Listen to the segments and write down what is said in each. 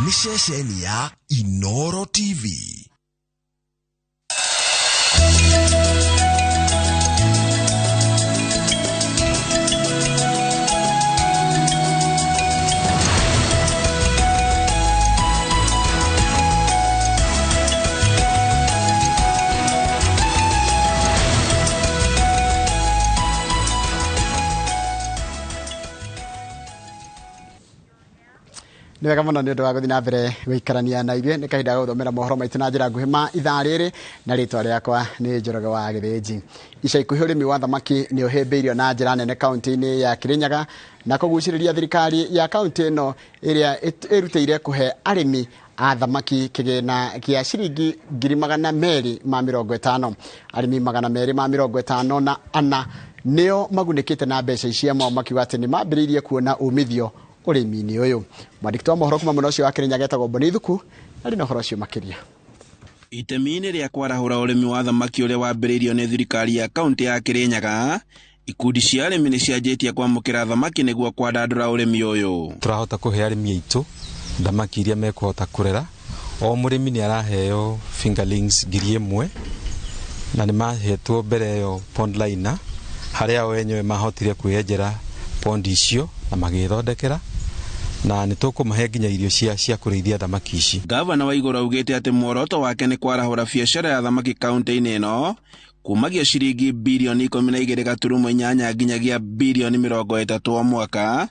Nĩ ceceni ya Inoro TV. Nĩ wega mũno nĩ ũndũ wa gũthiĩ na mbere gũikarania na ithuĩ. Nĩ kahinda ga gũthomera mohoro maitũ na njĩra nguhĩ ma ithaa rĩrĩ, na rĩtwa rĩakwa nĩ Njoroge wa Gĩthĩnji. Ica ikuhĩ ũrĩmi wa thamaki nĩ ũhĩmbĩirio na njĩra nene kaunti-inĩ ya Kirinyaga na kũgucĩrĩria thirikari ya kaunti ĩno ĩrĩa ĩrutĩire kũhe arĩmi a thamaki kĩgĩna gĩa ciringi 250,000. Arĩmi 254 nĩo magunĩkĩte na mbeca ici, amwe makiuga atĩ nĩ mambĩrĩirie kuona umithio ũrĩmi-inĩ ũyũ. Mwandĩki wa mohoro kuma mwena ũcio wa Kirinyaga etagwo Boni Thuku, arĩ na ũhoro ũcio makĩria. Itemi-inĩ rĩa kwarahũra ũrĩmi wa thamaki ũrĩa wambĩrĩirio nĩ thirikari ya kaunti ya Kirinyaga, ikundi cia arĩmi nĩ cianjĩtie kwamũkĩra thamaki nĩguo kwandandũra ũrĩmi ũyũ. Tũrahota kũhe arĩmi aitũ thamaki iria mekũhota kũrera. O mũrĩmi nĩ araheo fingerlings 1,000, na nĩ mahetwo mbere ĩyo pond liner, harĩa o enyewe mahotire kwĩyenjera pond icio na magĩthondekera, na nĩ tũkũmahe nginya irio cia kũrĩithia thamaki ici. Gavana wa Igũrũ augĩte atĩ muoroto wake nĩ kwarahũra biacara ya thamaki kaunti-inĩ ĩno kumagia ciringi 12.8 birioni nginyagia 30 birioni o mwaka,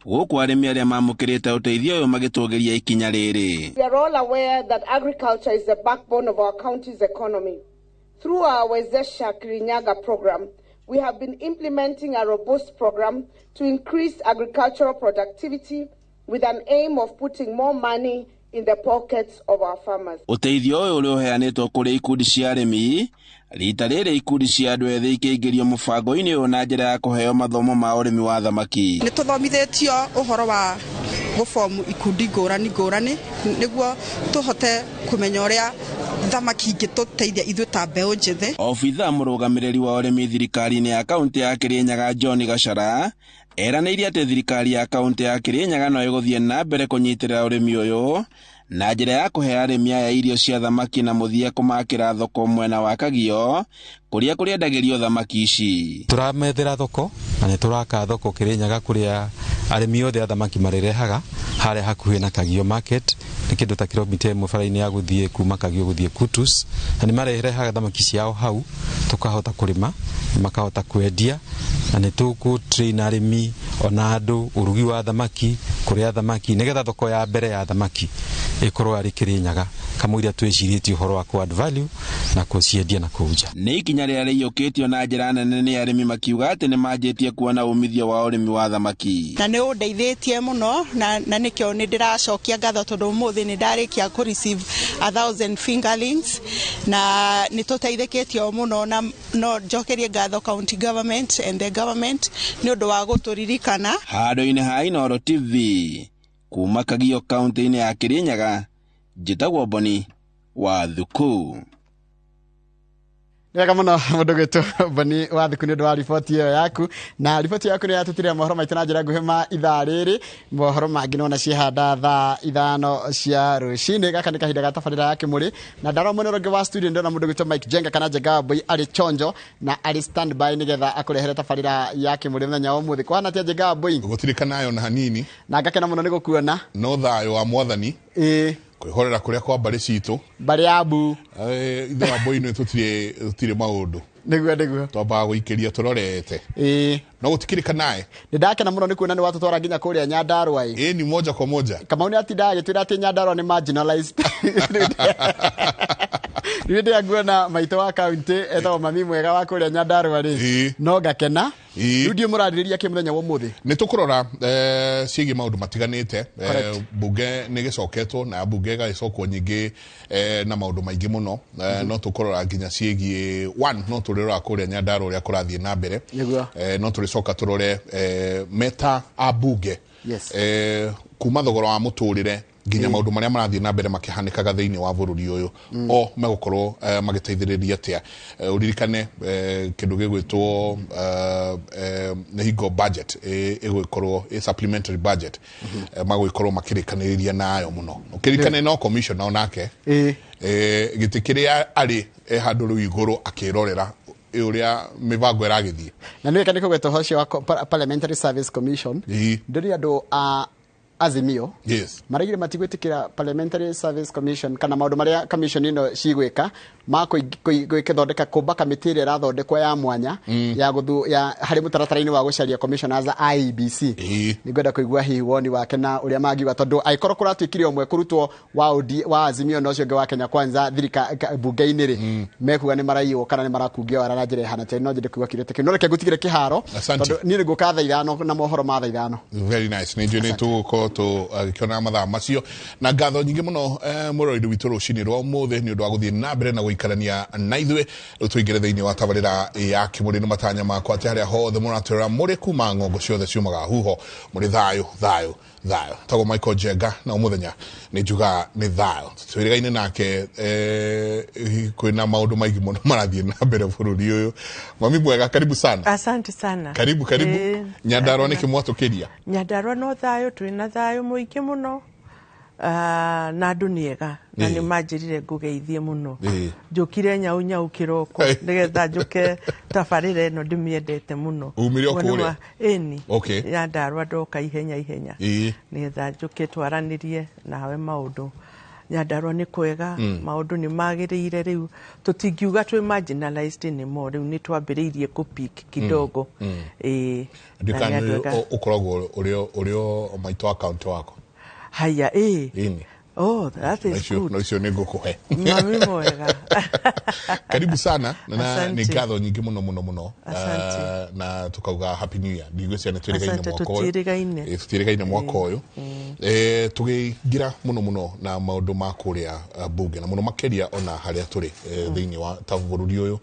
gũkũ arĩmi arĩa mamũkĩrĩte ũteithio ũyũ magĩtũgĩria ikinya rĩrĩ. We are all aware that agriculture is the backbone of our county's economy. Through our Wezesha Kirinyaga program, we have been implementing a robust program to increase agricultural productivity with an aim of putting more money in the pockets of our farmers. Ũteithio ũyũ ũrĩa ũheanĩtwo kũrĩ ikundi cia arĩmi, rita rĩrĩ ikundi cia andũ ethĩ ikĩingĩrio mũbango-inĩ ũyũ na njĩra ya kũheo mathomo ma ũrĩmi wa thamaki. Nĩ tũthomithĩtio ũhoro wa gũbomu ikundi ngũrani ngũrani nĩguo tũhote kũmenya ũrĩa thamaki ingĩtũteithia ithuĩ ta mbeũ njĩthĩ. Obithaa mũrũgamĩrĩri wa ũrĩmi thirikari-inĩ ya kaunti ya Kirinyaga John Gachara eranĩire atĩ thirikari ya kaunti ya Kirinyaga no ĩgũthiĩ na mbere kũnyitĩrĩra ũrĩmi ũyũ na njĩra ya kũhe arĩmi aya irio cia thamaki na mũthia kũmakĩra thoko mwena wa Kagio kũrĩa kũrĩendagĩrio thamaki ici. Tũramethera thoko na nĩ tũraka thoko Kirinyaga kũrĩa arĩmi othe a thamaki marĩrehaga harĩa hakuhĩ na Kagio market, nĩ kĩndũ ta kilomita 1 bara-inĩ ya gũthiĩ kuma Kagio gũthiĩ Kutus, na nĩ marĩrehaga thamaki ciao hau tũkahota kũrĩma, makahota kwendia, na nĩ tũkũ train arĩmi ona andũ ũrugi wa thamaki, kũrĩa thamaki, nĩgetha thoko ya mbere ya thamaki ĩkorwo arĩ Kirinyaga kamũira twĩcirĩtie ũhoro wa kũ add value na kũciendia na kũu nja. Nĩ ikinya rĩrĩa rĩiyũkĩtio na njĩra nene nĩ arĩmi makiuga atĩ nĩ manjĩtie kuona umithio wa ũrĩmi wa thamaki. Na nĩ ũndeithĩtie mũno na nĩkĩo nĩ ndĩracokia ngatho tondũ ũmũthĩ nĩ ndarĩkia kũ receive 1,000 fingerlings, na nĩ tũteithĩkĩtio mũno, na no njokerie ngatho county government and the government nĩ ũndũ wa gũtũririkana. Handũ-inĩ ha Inooro TV kuma Kagio kaunti-inĩ ya Kirinyaga, njĩtagwo Boni wa Thuku. Nĩ wega mũno mũndũ gwĩtwo Boni wa Thuku nĩ ũndũ wa riboti ĩyo yaku, na riboti yaku nĩ yatũtirĩra mohoro maitũ na njĩra nguhĩ ma ithaa rĩrĩ. Mohoro mangĩ nona ciehanda thaa 5 cia rũcinĩ. Gaka nĩ kahinda ga tabarĩra ya Kĩmũrĩ, na ndarora mwena ũrĩa ũngĩ wa studio ndĩrona mũndũ gwĩtwo Mike Jenga kana Jenga wa Boy arĩ chonjo na arĩ standby nĩgetha akũrehere tabarĩra ya Kĩmũrĩ mũthenya wa ũmũthĩ. Kũhana atĩa, Jenga wa Boy? Gũtirĩ kanayo na hanini. Na ngakena mũno nĩ gũkuona. No thayũ wa Mwathani. Kwĩhorera kũrĩa kwa mbarĩ citũ. Mbarĩ ya mbu. Ithe wa mbũi-inĩ tũtirĩ maũndũ. Nĩguo. Twambaga gũikĩria tũrorete. No gũtikĩrĩ kanae. Nĩ ndakena mũno nĩ kuona nĩ watũtwara nginya kũrĩa Nyandarua ĩ. Ĩ ni moja kwa moja. Kamau nĩ atindaga agĩtwĩra atĩ Nyandarua nĩ marginalized. Rĩu rĩrĩa nguona maitũ wa kaunti etagwo mami mwega wa kũrĩa Nyandarua rĩ, no ngakena. Rĩu ndiũ mũrarĩrĩria kĩ mũthenya wa ũmũthĩ? Nĩ tũkũrora ciĩgiĩ maũndũ matiganĩte. Bunge nĩ gĩcoketwo na bunge ĩgagĩcokwo nyingĩ na maũndũ maingĩ mũno. No tũkũrora nginya ciĩgiĩ one, no tũrĩrora kũrĩa Nyandarua ũrĩa kũrathiĩ na mbere. No tũrĩcoka tũrore meta a bunge kuma thogora wa mũtũrĩre. Nginya maũndũ marĩa marathiĩ na mbere makĩhanĩkaga thĩinĩ wa bũrũri ũyũ o megũkorwo magĩteithĩrĩria atĩa. Ũririkane kĩndũ gĩgwĩtwo nĩ hingo budget ĩgũgĩkorwo ĩ supplementary budget, magũgĩkorwo makĩrĩkanĩrĩria nayo mũno. Ũkĩririkane no commissioner onake gĩtĩ kĩrĩa arĩ e handũ rĩu igũrũ akĩrorera ũrĩa mĩbango ĩragĩthiĩ. Na nĩ weka nĩ kũgweta ũhoro ũcio wa Parliamentary Service Commission. Ndĩrĩ andũ a Azimio maraigire matigwĩtĩkĩra Parliamentary Service Commission kana maũndũ marĩa commission ĩno cigwĩka ma gwĩkĩthondeka kũmba kamĩtĩ ĩrĩa ĩrathondekwo ya mwanya ya gũthu ya harĩ mũtaratara-inĩ wa gũcaria commissioners a IEBC. Nĩngwenda kũigua hihi woni wake na ũrĩa mangiuga, tondũ angĩkorwo kũratuĩkire ũmwe kũrutwo wa OD, wa Azimio na ũcio ũngĩ wa Kenya Kwanza thirika bunge-inĩ rĩ, mekuga nĩ maraiywo kana nĩ marakungio wara na njĩra ĩhana atĩa. No nyende kũigua kĩũria ta kĩu, no reke ngũtigĩre kĩharo Asante. tondũ niĩ nĩ ngũka thaa 5 na mohoro ma thaa 5. Very nice. Nĩ njũĩ nĩ tũgũkorwo tũgĩkĩona mathaa macio, na ngatho nyingĩ mũno mũrori witũ rũcinĩ rwa ũmũthĩ nĩ ũndũ wa gũthiĩ na mbere na gũikarania na ithuĩ. Rĩu tũingĩre thĩinĩ wa tabarĩra ya kĩmũrĩ. Nĩ matanya makwa atĩ harĩa hothe mũratwĩrora mũrĩ kuma ng'ongo ciothe ciumaga huho mũrĩ thayũ thayũ thayũ. Tagwo Michael Njenga na ũmũthenya nĩ njuga nĩ thayũ twĩrĩgaine nake. Kwĩna maũndũ maingĩ mũno marathiĩ na mbere bũrũri ũyũ. Mami mwega, karibu sana. Asante sana. Karibu, karibu. Nyandarua nĩkĩ mwatũkĩria? Nyandarua no thayũ, twĩna thayũ mũingĩ mũno. Na andũ nĩ ega na nĩ manjĩrire ngũgeithie mũno. Njũkire nyau nyau kĩroko nĩgetha njũke tabarĩra ĩno ndĩmĩendete mũno. Umire o Ũguo nĩ kũrĩa? Ĩni. Nyandarua ndoka ihenya ihenya nĩgetha njũke twaranĩrie nawe maũndũ. Nyandarua nĩ kwega, maũndũ nĩ magĩrĩire. Rĩu tũtingiuga twĩ marginalized anymore, rĩu nĩ twambĩrĩirie kũpik kidogo. Ĩĩ, na nĩ Ndikana andũ ega. Ũkoragwo ũrĩ maitũ wa kaunti wako. Haya, ĩĩ. Ĩni. Oh, that is good. No icio nĩ ngũkũhe. Mami mwega. Karibu sana na Asante. nĩ ngatho nyingĩ mũno mũno mũno. Asante. Na tukauga happy new year. Ndigwĩciria nĩ twĩrĩgaine Asante, mwaka ũyũ. tũtiĩrĩgaine. Tũtiĩrĩgaine mwaka ũyũ. Tũgĩingĩra mũno mũno na maũndũ ma kũrĩa bunge na mũno makĩria ona harĩa tũrĩ thĩinĩ wa ta bũrũri ũyũ,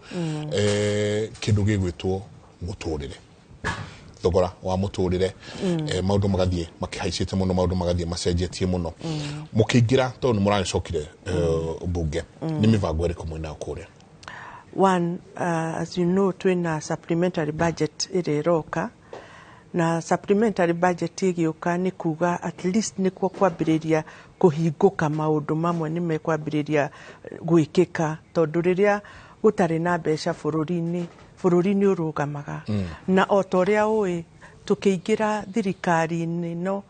kĩndũ gĩgwĩtwo mũtũrĩre, thogora wa mũtũrĩre, maũndũ magathiĩ makĩhaicĩte mũno, maũndũ magathiĩ macenjetie mũno. Mũkĩingĩra, tondũ nĩ mũragĩcokire bunge, nĩ mĩbango ĩrĩkũ mwĩnayo kũrĩa? One, as you know, twĩna supplementary budget ĩrĩa ĩroka, na supplementary budget ĩgĩũka nĩ kuga at least nĩkuo kwambĩrĩria kũhingũka, maũndũ mamwe nĩ mekwambĩrĩria gwĩkĩka, tondũ rĩrĩa gũtarĩ na mbeca bũrũri-inĩ, bũrũri nĩ ũrũgamaga. Na o ta ũrĩa ũĩ, tũkĩingĩra thirikari-inĩ no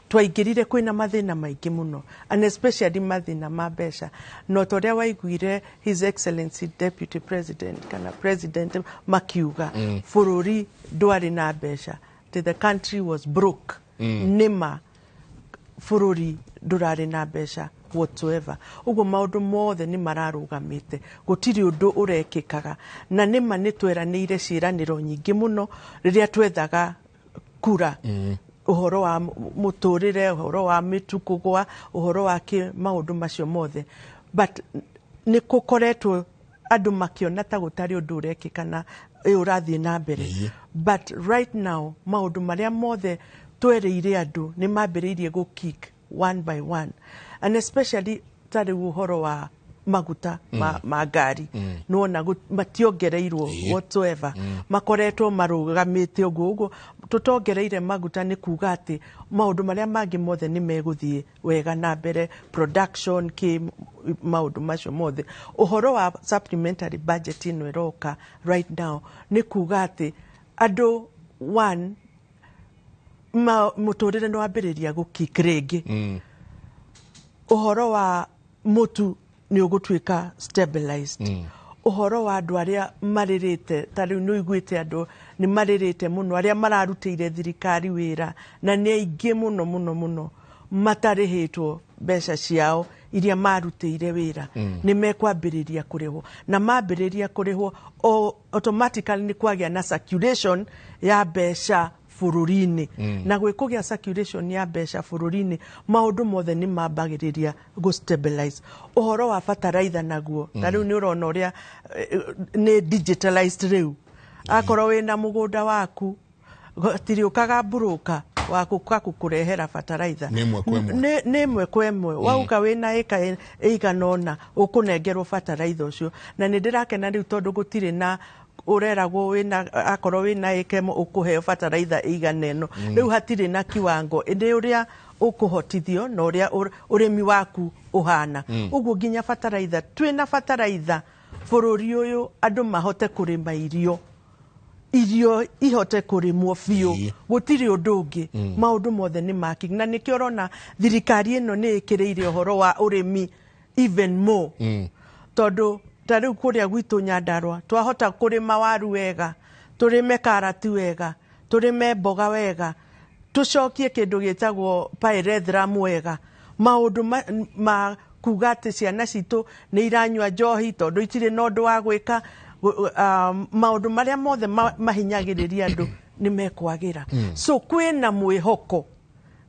twaingĩrire kwĩna mathĩna maingĩ mũno, and especially mathĩna ma mbeca. No ta ũrĩa waiguire His Excellency Deputy President kana President makiuga, bũrũri ndwarĩ na mbeca, atĩ the country was broke. Nĩma bũrũri ndũrarĩ na mbeca whatsoever. Ũguo maũndũ mothe nĩ mararũgamĩte, gũtirĩ ũndũ ũrekĩkaga. Na nĩma nĩ tweranĩire ciĩranĩro nyingĩ mũno rĩrĩa twethaga kura, ũhoro wa mũtũrĩre, ũhoro wa mĩtu kũgwa, ũhoro wa kĩ, maũndũ macio mothe. But nĩ gũkoretwo andũ makĩona ta gũtarĩ ũndũ ũrekĩka na ũrathiĩ na mbere. But right now maũndũ marĩa mothe twereire andũ nĩ mambĩrĩirie gũ kick one by one, and especially ta rĩu ũhoro wa maguta ma ngari, nĩwona mationgereirwo whatsoever, makoretwo marũgamĩte ũguo ũguo. Tũtongereire maguta nĩ kuga atĩ maũndũ marĩa mangĩ mothe nĩ megũthiĩ wega na mbere, production kĩ, maũndũ macio mothe. Ũhoro wa supplementary budget ĩno ĩroka right now nĩ kuga atĩ andũ, one, mũtũrĩre nĩ wambĩrĩria gũkik rĩngĩ. Ũhoro wa mũtu nĩ ũgũtuĩka stabilized. Ũhoro wa andũ arĩa marĩrĩte, ta rĩu nĩ ũiguĩte andũ nĩ marĩrĩte mũno, arĩa mararutĩire thirikari wĩra, na nĩ aingĩ mũno mũno mũno matarĩhĩtwo mbeca ciao iria marutĩire wĩra, nĩ mekwambĩrĩria kũrĩhwo. Na mambĩrĩria kũrĩhwo, o automatically nĩ kwagĩa na circulation ya mbeca bũrũri-inĩ. Na gwĩ kũgĩa circulation ya mbeca bũrũri-inĩ, maũndũ mothe nĩ mambagĩrĩria gũ stabilize. Ũhoro wa bataraitha naguo, ta rĩu nĩ ũrona ũrĩa nĩ digitalized rĩu. Akorwo wĩna mũgũnda waku, gũtirĩũkaga mburũka. Wa gũka gũkũrehera bataraitha. Nĩ ĩmwe kwa ĩmwe. Nĩ ĩmwe kwa ĩmwe. Wauga wĩna ĩka ĩigana ũna, ũkũnengerwo bataraitha ũcio. Na nĩ ndĩrakena rĩu tondũ gũtirĩ na ũreragwo wĩna, akorwo wĩna ĩka ĩmwe ũkũheo bataraitha ĩigana ĩno. Rĩu hatirĩ na kiwango, nĩ ũrĩa ũkũhotithio na ũrĩa ũrĩmi waku ũhana. Ũguo nginya bataraitha, twĩna bataraitha bũrũri ũyũ andũ mahote kũrĩma irio, irio ihote kũrĩmwo biũ. Gũtirĩ ũndũ ũngĩ. Maũndũ mothe nĩ maki, na nĩkĩo ũrona thirikari ĩno nĩ ĩkĩrĩire ũhoro wa ũrĩmi even more. Tondũ ta rĩu kũrĩa gwitũ Nyandarua twahota kũrĩma waru wega, tũrĩme karati wega, tũrĩme mboga wega, tũcokie kĩndũ gĩtagwo pyrethrum wega, maũndũ ma kuga atĩ ciana citũ nĩ iranyua njohi tondũ itirĩ na ũndũ wa gwĩka, maũndũ marĩa mothe mahinyagĩrĩria andũ nĩ mekwagĩra. So kwĩna mwĩhoko,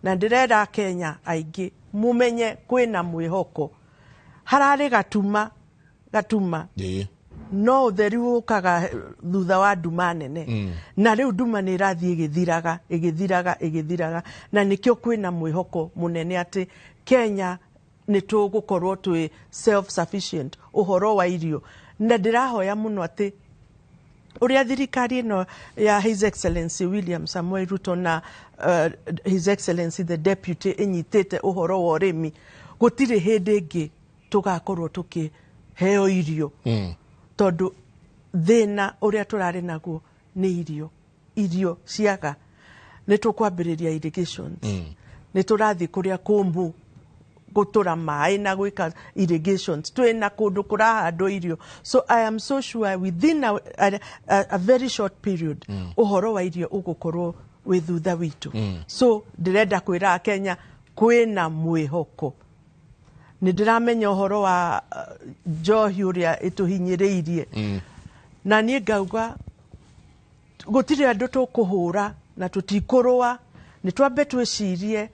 na ndĩrera Kenya aingĩ mumenye kwĩna mwĩhoko. Hararĩ gatuma gatuma, no ũtheri ũkaga thutha wa nduma nene. Na rĩu nduma nĩ ĩrathiĩ ĩgĩthiraga, ĩgĩthiraga, ĩgĩthiraga, na nĩkĩo kwĩna mwĩhoko mũnene atĩ Kenya nĩ tũgũkorwo twĩ self sufficient ũhoro wa irio. Na ndĩrahoya mũno atĩ ũrĩa thirikari ĩno ya His Excellency William Samoei Ruto na His Excellency the Deputy ĩnyitĩte ũhoro wa ũrĩmi, gũtirĩ hĩndĩ ĩngĩ tũgakorwo tũkĩheo irio, tondũ thĩna ũrĩa tũrarĩ naguo nĩ irio, irio ciaga. Nĩ tũkwambĩrĩria irrigations. Nĩ tũrathiĩ kũrĩa kũmũ gũtũra maĩ na gwĩka irrigations, twĩna kũndũ kũrahandwo irio. So I am so sure within a very short period ũhoro wa irio ũgũkorwo wĩ thutha witũ. So ndĩrenda kwĩra Akenya kwĩna mwĩhoko. Nĩ ndĩramenya ũhoro wa njohi ũrĩa ĩtũhinyĩrĩirie, na niĩ ngauga gũtirĩ andũ tũkũhũra na tũtikũrũa. Nĩ twambe twĩcirie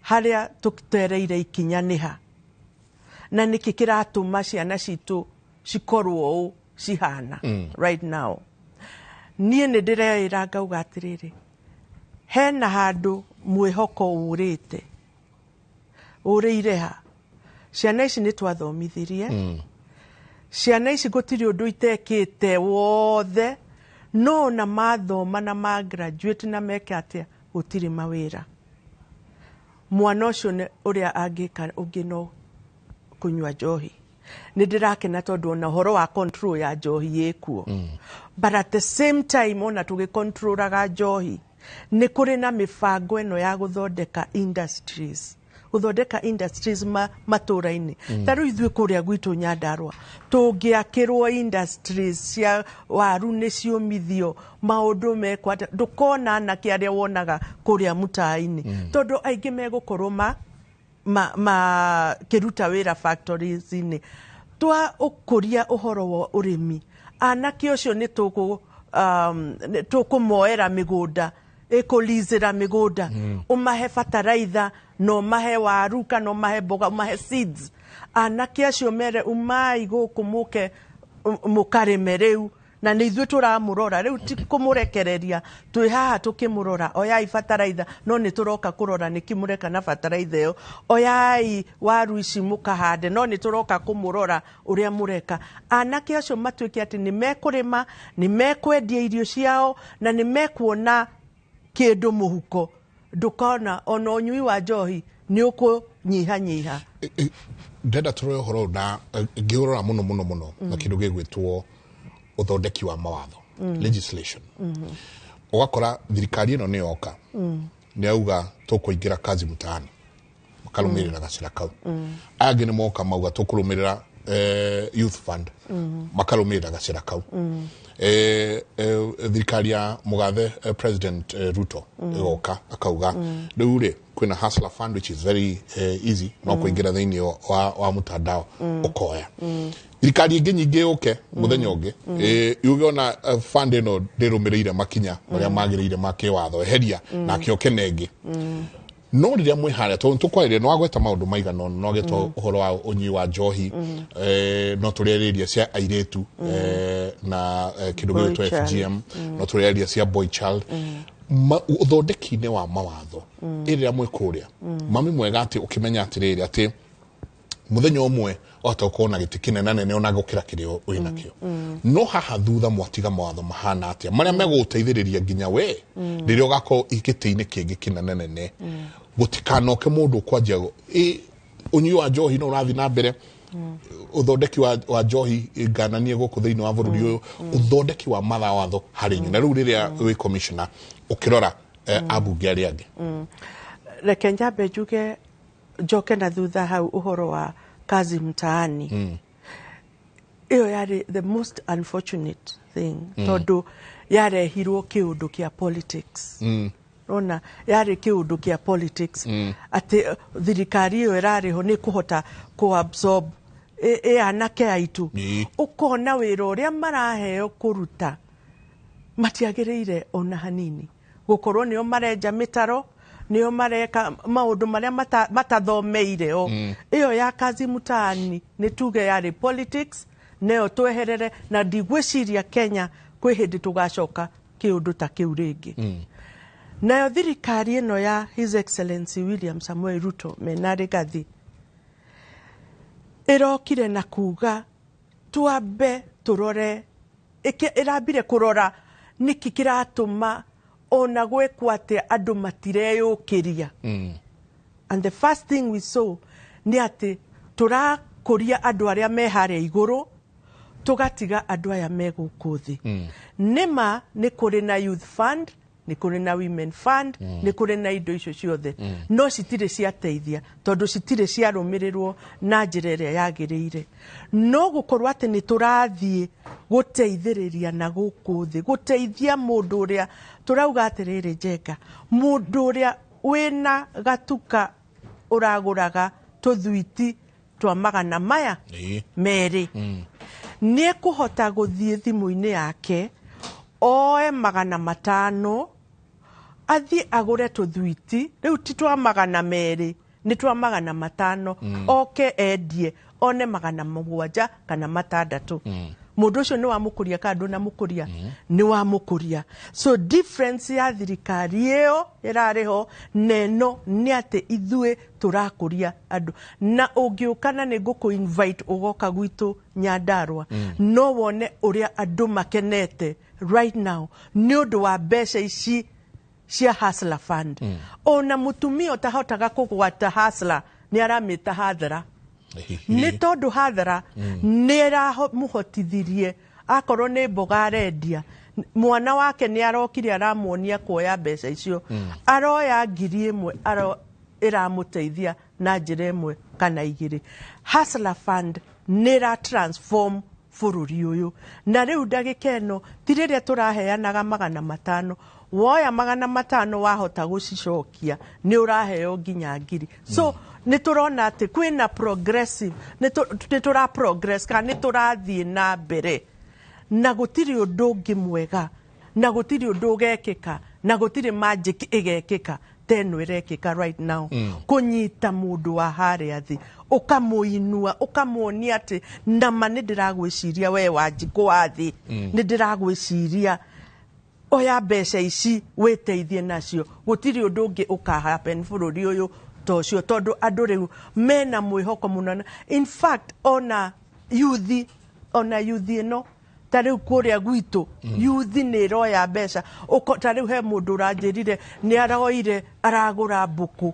harĩa tũtereire ikinya nĩ ha, na nĩkĩ kĩratũma ciana citũ cikorwo ũũ cihana right now. Niĩ nĩ ndĩreĩra ngauga atĩrĩrĩ, hena handũ mwĩhoko ũrĩte, ũrĩire ha? Ciana ici nĩ twathomithirie. Ciana ici gũtirĩ ũndũ itekĩte wothe, no na mathoma na ma graduate na meke atĩa, gũtirĩ mawĩra. Mwana ũcio ũrĩa angĩka ũngĩ no kũnyua njohi. Nĩ ndĩrakena tondũ ona ũhoro wa control ya njohi ĩkuo. But at the same time, ona tũgĩcontrolaga njohi, nĩ kũrĩ na mĩbango ĩno ya gũthondeka industries, gũthondeka industries matũra-inĩ. Ta rĩu ithuĩ kũrĩa gwitũ Nyandarua tũngĩakĩrwo industries cia waru nĩ ciũmithio, maũndũ mekwo atĩa, ndũkona anake arĩa wonaga kũrĩa mũtaa-inĩ, tondũ aingĩ megũkorwo ma ma kĩruta wĩra factories-inĩ. Twa ũkũria ũhoro wa ũrĩmi, anake ũcio nĩ tũkũ nĩ tũkũmoera mĩgũnda, ĩkũlizĩra mĩgũnda, ũmahe bataraitha na ũmahe waru kana ũmahe mboga, ũmahe seeds. Anake acio mere umai gũkũ mũke mũkarĩme rĩu, na nĩ ithuĩ tũramũrora rĩu, ti kũmũrekereria, twĩ haha tũkĩmũrora. Oyai bataraitha, no nĩ tũroka kũrora nĩkĩ mũreka na bataraitha ĩyo. Oyai waru ici mũkahande, no nĩ tũroka kũmũrora ũrĩa mũreka. Anake acio matuĩke atĩ nĩ mekũrĩma, nĩ mekwendia irio ciao na nĩ mekuona kĩndũ mũhuko, ndũkona ona ũnyui wa njohi nĩ ũkũnyihanyiha. Ndenda tũrore ũhoro ũyũ na ngĩũrora mũno mũno mũno na kĩndũ gĩgwĩtwo ũthondeki wa mawatho, legislation. Ũgakora thirikari ĩno nĩ yoka, nĩ yauga tũkũingĩra kazi mtaani, makarũmĩrĩra gacĩra kau. Aya angĩ nĩ moka mauga tũkũrũmĩrĩra youth fund, makarũmĩrĩra gacĩra kau. Thirikari ya mũgathe President Ruto ĩgoka akauga rĩu rĩ kwĩna Hustler Fund, which is very easy, no kũingĩra thĩinĩ wa mtandao ũkoya. Thirikari ĩngĩ nyingĩ yũke mũthenya ũngĩ yuge ona fund ĩno ndĩrũmĩrĩire makinya marĩa magĩrĩire ma kĩwatho, eheria nake oke na ĩngĩ. No rĩrĩa mwĩ harĩa, tondũ tũkwarĩria nĩ wagweta maũndũ maigana ũna, no wagweta ũhoro wa ũnyui wa njohi, no tũrĩarĩria cia airĩtu na kĩndũ Boy gĩgwĩtwo child. FGM, no tũrĩarĩria cia boy child. Ũthondeki-inĩ wa mawatho ĩrĩa mwĩ kũrĩa, mami mwega atĩ ũkĩmenya atĩrĩrĩ, atĩ muthenya ũmwe wahota gũkorwo na gĩtĩ kĩnenanene ona gũkĩra kĩrĩa wĩ nakĩo, no haha thutha mwatiga mawatho mahana atĩa marĩa megũgũteithĩrĩria nginya we rĩrĩa ũgakorwo gĩtĩ-inĩ kĩngĩ kĩnenanene, gũtikanoke mũndũ ũkwanjia ũnyui wa njohi no ũrathiĩ na mbere, ũthondeki wa njohi ngananie gũkũ thĩinĩ wa bũrũri ũyũ, ũthondeki wa mawatho harĩ inyuĩ na rĩu rĩrĩa wĩ commissioner ũkĩrora ambunge arĩa angĩ? Reke njambe njuge, njoke na thutha hau ũhoro wa Kazi Mtaani. Ĩyo yarĩ the most unfortunate thing, tondũ yarehirwo kĩũndũ kĩa politics. Ona yarĩ kĩũndũ kĩa politics, atĩ thirikari ĩyo ĩrarĩ ho nĩ kũhota kũ-absorb ĩ anake aitũ. Ũkona wĩra ũrĩa maraheo kũruta matiagĩrĩire ona hanini, gũkorwo nĩo marenja mĩtaro, nĩo mareka maũndũ marĩa matathomeire o. Ĩyo ya Kazi Mtaani nĩ tuge yarĩ politics, neyo tweherere, na ndigwĩciria Kenya kwĩ hĩndĩ tũgacoka kĩũndũ ta kĩu rĩngĩ. Nayo thirikari ĩno ya His Excellency William Samoei Ruto mena Rigathi ĩrokire na kuga twambe tũrore, ĩrambire kũrora nĩkĩ kĩratũma ona gwĩkwo atĩa andũ matireyũkĩria. And the first thing we saw nĩ atĩ tũrakũria andũ arĩa me harĩa igũrũ, tũgatiga andũ aya me gũkũ thĩ. Nĩma nĩ kũrĩ na youth fund, nĩ kũrĩ na women fund, nĩ kũrĩ na indo icio ciothe, no citirĩ ciateithia tondũ citirĩ ciarũmĩrĩrwo na njĩra ĩrĩa yagĩrĩire. No gũkorwo atĩ nĩ tũrathiĩ gũteithĩrĩria na gũkũ thĩ, gũteithia mũndũ ũrĩa tũrauga atĩrĩrĩ, Njenga, mũndũ ũrĩa wĩna gatuka ũragũraga tũthwiti twa magana maya 2 nĩ ekũhota gũthiĩ thimũ-inĩ yake oe 500 athiĩ agũre tũthwiti rĩu ti twa 200, nĩ twa 500, oke endie one 700 kana 600. Mũndũ ũcio nĩ wamũkũria kana ndũnamũkũria? Nĩ wamũkũria. So difference ya thirikari ĩyo ĩrarĩ ho na ĩno nĩ atĩ ithuĩ tũrakũria andũ. Na ũngĩũka, na nĩ ngũkũ invite ũgoka gwitũ Nyandarua, no wone ũrĩa andũ makenete right now nĩ ũndũ wa mbeca ici cia Hustler Fund. Ona mũtumia ũtahotaga kũgwata Hustler nĩ aramĩta hathara, nĩ tondũ hathara nĩ ĩramũhotithirie akorwo nĩ mboga arendia, mwana wake nĩ arokire aramuonia kuoya mbeca icio, aroya 1000 ĩramũteithia na njĩra ĩmwe kana igĩrĩ. Hustler Fund nĩ ĩra transform bũrũri ũyũ, na rĩu ndagĩka ĩno ti rĩrĩa tũraheanaga 500. Woya 500 wahota gũcicokia nĩ ũraheo nginya 1000. So nĩ tũrona atĩ kwĩna progressive, nĩ tũra progress kana nĩ tũrathiĩ na mbere, na gũtirĩ ũndũ ũngĩ mwega, na gũtirĩ ũndũ ũgekĩka, na gũtirĩ magic ĩgekĩka ta ĩno ĩrekĩka right now, kũnyita mũndũ wa harĩa thĩ, ũkamũinua, ũkamuonia atĩ nama nĩ ndĩragwĩciria, we Wanjikũ wa thĩ, nĩ ndĩragwĩciria, oya mbeca ici wĩteithie nacio. Gũtirĩ ũndũ ũngĩ ũka happen bũrũri ũyũ ta ũcio, tondũ andũ rĩu mena mwĩhoko mũno. In fact, ona yuthi ĩno ta rĩu kũrĩa gwitũ yuthi nĩ ĩroya mbeca. Ta rĩu he mũndũ ũranjĩrire nĩ aroire aragũra mbũkũ,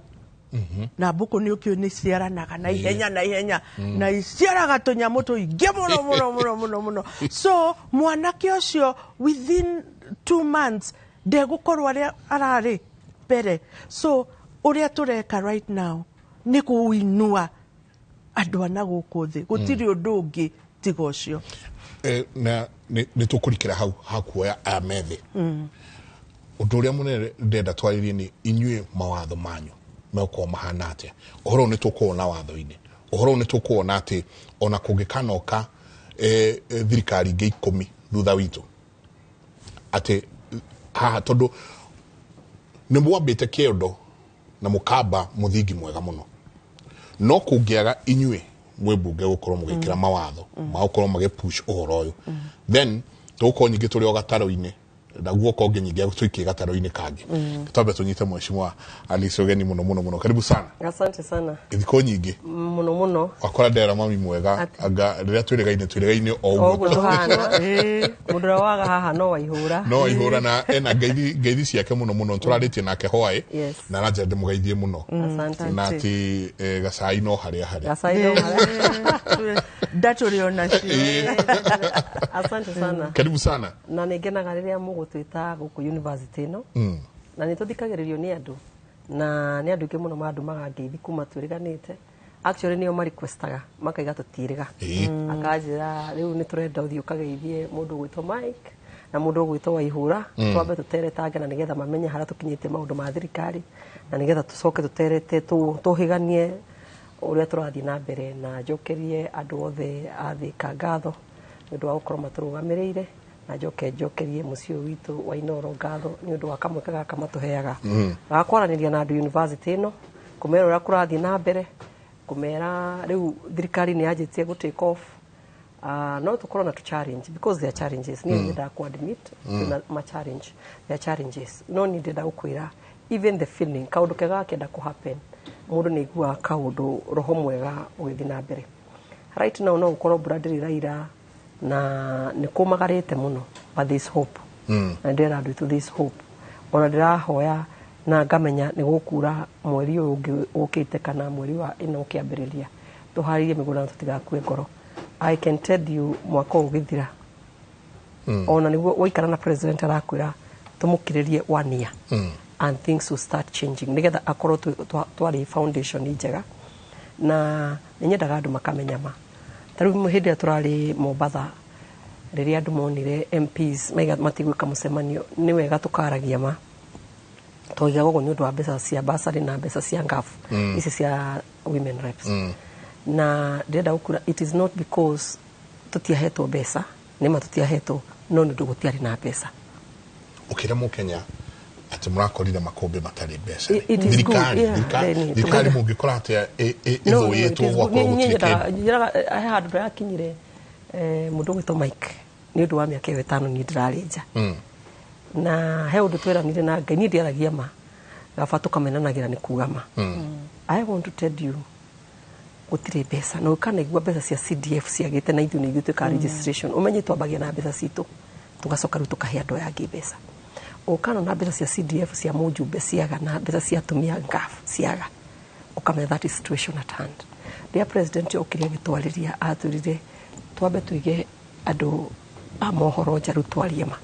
na mbũkũ nĩ ũkĩũĩ nĩ ciaranaga na ihenya na ihenya, na iciaraga tũnyamũ tũingĩ mũno mũno mũno mũno mũno. So mwanake ũcio within 2 months ndegũkorwo arĩa ararĩ mbere. So ũrĩa tũreka right now nĩ kũinua andũ ana gũkũ thĩ, gũtirĩ ũndũ ũngĩ tiga ũcio. Na nĩ tũkũrikĩra hau hakuoya aya methĩ. Ũndũ ũrĩa mũnene ndĩrenda twarĩrie nĩ inyuĩ mawatho manyu megũkorwo mahana atĩa? Ũhoro ũyũ nĩ tũkũwona watho-inĩ, ũhoro ũyũ nĩ tũkũwona atĩ ona kũngĩkanoka thirikari ingĩ 10 thutha witũ atĩ haha, tondũ nĩ mwambĩte kĩondo na mũkamba mũthingi mwega mũno, no kũngĩaga inyuĩ mwĩ mbunge gũkorwo mũgĩkĩra mawatho ma gũkorwo magĩpush ũhoro ũyũ, then tũgũkorwo nyingĩ tũrĩ o gatarũ-inĩ. Na guoka ũngĩ nyingĩ tũikie gataro-inĩ kangĩ. Twambe tũnyite Mheshimiwa Alice ũgeni mũno mũno mũno. Karibu sana. Asante sana. Thikũ nyingĩ. Muno muno. Wakora ndera mami mwega anga rĩrĩa twĩrĩgaine twĩrĩgaine o ũguo tũhana. Mũndũ ũrĩa waga haha no waihũra. No waihũra na ena ngeithi ciake mũno mũno tũrarĩtie nake hwaĩ na aranjĩra ndĩmũgeithie mũno. Asante. Na atĩ gacai no harĩa harĩ. Gacai no harĩa. Ndatũrĩ onacio. Asante sana. Karibu sana. Na nĩngenaga rĩrĩa mũgũtwĩta gũkũ university ĩno. Na nĩtũthikagĩrĩrio nĩ andũ na nĩ andũ aingĩ mũno mandũmaga ngeithi kuma twĩrĩganĩte. Actually nĩo ma-requestaga makaiga tũtiĩrĩga. Akanjĩra rĩu nĩtũrenda ũthiĩ ũkageithie mũndũ ũgwĩtwo Mike na mũndũ ũgwĩtwo Waihũra twambe tũteretange na nĩgetha mamenye harĩa tũkinyĩtie maũndũ ma thirikari na nĩgetha tũcoke tũterete tũhĩganie ũrĩa tũrathiĩ na mbere na njokerie andũ othe a Thĩka ngatho nĩ ũndũ wa gũkorwo matũrũgamĩrĩire na njoke njokerie mũciĩ ũyũ witũ wa Inooro ngatho nĩ ũndũ wa kamweke gaka matũheaga ga kwaranĩria na andũ university ĩno kũmera ũrĩa kũrathiĩ na mbere kũmera rĩu thirikari nĩ yanjĩtie gũ take off. No tũkorwo na challenge because there are challenges niĩ nyendaga ku admit na ma challenge there are challenges no niĩ ndĩrenda gũkwĩra even the feeling kaũndũ kega gakĩenda kũ happen mũndũ nĩ aiguaga kaũndũ roho mwega ũgĩthiĩ na mbere. Right now no gũkorwo mbura ndĩrĩ ĩraira na nĩ kũmagarĩte mũno but there is hope. Na ndĩrera andũ aitũ there is hope. Ona ndĩrahoya na ngamenya nĩ gũkura mweri ũyũ ũngĩ ũkĩte kana mweri wa ĩno ũkĩambĩrĩria tũharĩrie mĩgũnda na tũtigakue ngoro. I can tell you mwaka ũyũ ũgĩthira ona nĩguo waikara na president arakwĩra tũmũkĩrĩrie 1 year and things will start changing nĩgetha akorwo twarĩ foundation njega na nĩnyendaga andũ makamenya ma. Ta rĩu hĩndĩ ĩrĩa tũrarĩ Mombatha rĩrĩa andũ monire MPs maiga matigwĩka mũcemanio nĩ wega tũkaragia ma twoigaga ũguo nĩ ũndũ wa mbeca cia bursary na mbeca cia ngafu ici cia women reps. Na ndĩrenda gũkura it is not because tũtiahetwo mbeca nĩma tũtiahetwo no nĩ ũndũ gũtiarĩ na mbeca. Ũkĩra mũkenya atĩ mũrakorire makũmbĩ matarĩ mbeca. It is good. Thirikari mũngĩkora atĩa ĩthũĩtwo gwakorwo gũtirĩ kĩndũ. Njĩraga he handũ ndĩrakinyire mũndũ ũgwĩtwo Mike nĩ ũndũ wa mĩaka ĩyo 5 niĩ ndĩrarĩ nja. Na he ũndũ tweranire na Ngai niĩ ndiaragia ma gaba tũkamenanagĩra nĩ kuga ma. I want to tell you gũtirĩ mbeca na ũkanaigua mbeca cia CDF ciagĩte na ithuĩ nĩ ithuĩ twĩkaga registration ũmenye twambagia na mbeca citũ tũgacoka rĩu tũkahe andũ aya angĩ mbeca. Ũkana na mbeca cia CDF cia mũjumbe ciaga na mbeca cia atumia ngafu ciaga ũkamenya that is situation at hand. Rĩrĩa president okire agĩtwarĩria atwĩrire twambe tũige andũ a mohoro nja rĩu twarie ma.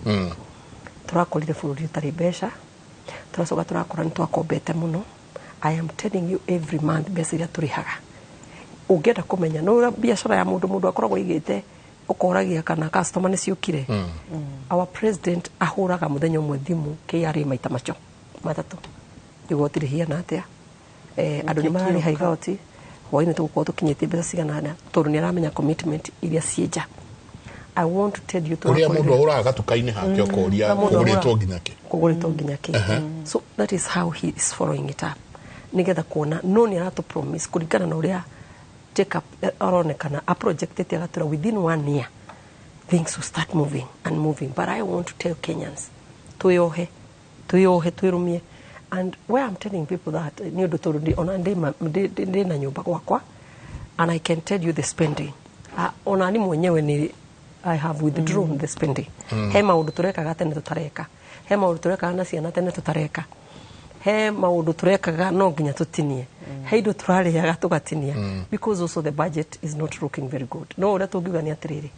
Tũrakorire bũrũri ũtarĩ mbeca tũracoka tũrakora nĩ twakombete mũno. I am telling you every month mbeca iria tũrĩhaga ũngĩenda kũmenya no ũrĩa biacara ya mũndũ akoragwo aigĩte ũkoragia kana customer nĩ ciũkire. Our president ahũraga mũthenya ũmwe thimũ KRA maita macio matatũ igoti rĩhiana atĩa andũ nĩ mararĩha igoti hwainĩ tũgũkorwo tũkinyĩtie mbeca cigana atĩa tondũ nĩ aramenya commitment iria ciĩ nja. I want to tell you ũrĩa mũndũ ahũraga gatuka-inĩ hake ũkoria kũgũrĩtwo nginya kĩ kũgũrĩtwo nginya kĩ. So that is how he is following it up nĩgetha kuona no nĩ aratũ promise kũringana na ũrĩa take up aronekana a projectete agatwĩra within 1 year things will start moving and moving. But I want to tell Kenyans twĩyohe twĩrũmie. And where I'm telling people that nĩ ũndũ tondũ ona ndĩ na nyũmba gwakwa and I can tell you the spending ona ni mwenyewe ni I have withdrawn the spending. He maũndũ tũrekaga tene tũtareka, he maũndũ tũrekaga na ciana tene tũtareka, he maũndũ tũrekaga no nginya tũtinie, he indo tũrarĩaga tũgatinia because also the budget is not looking very good. No ũrĩa tũngiuga nĩ atĩrĩrĩ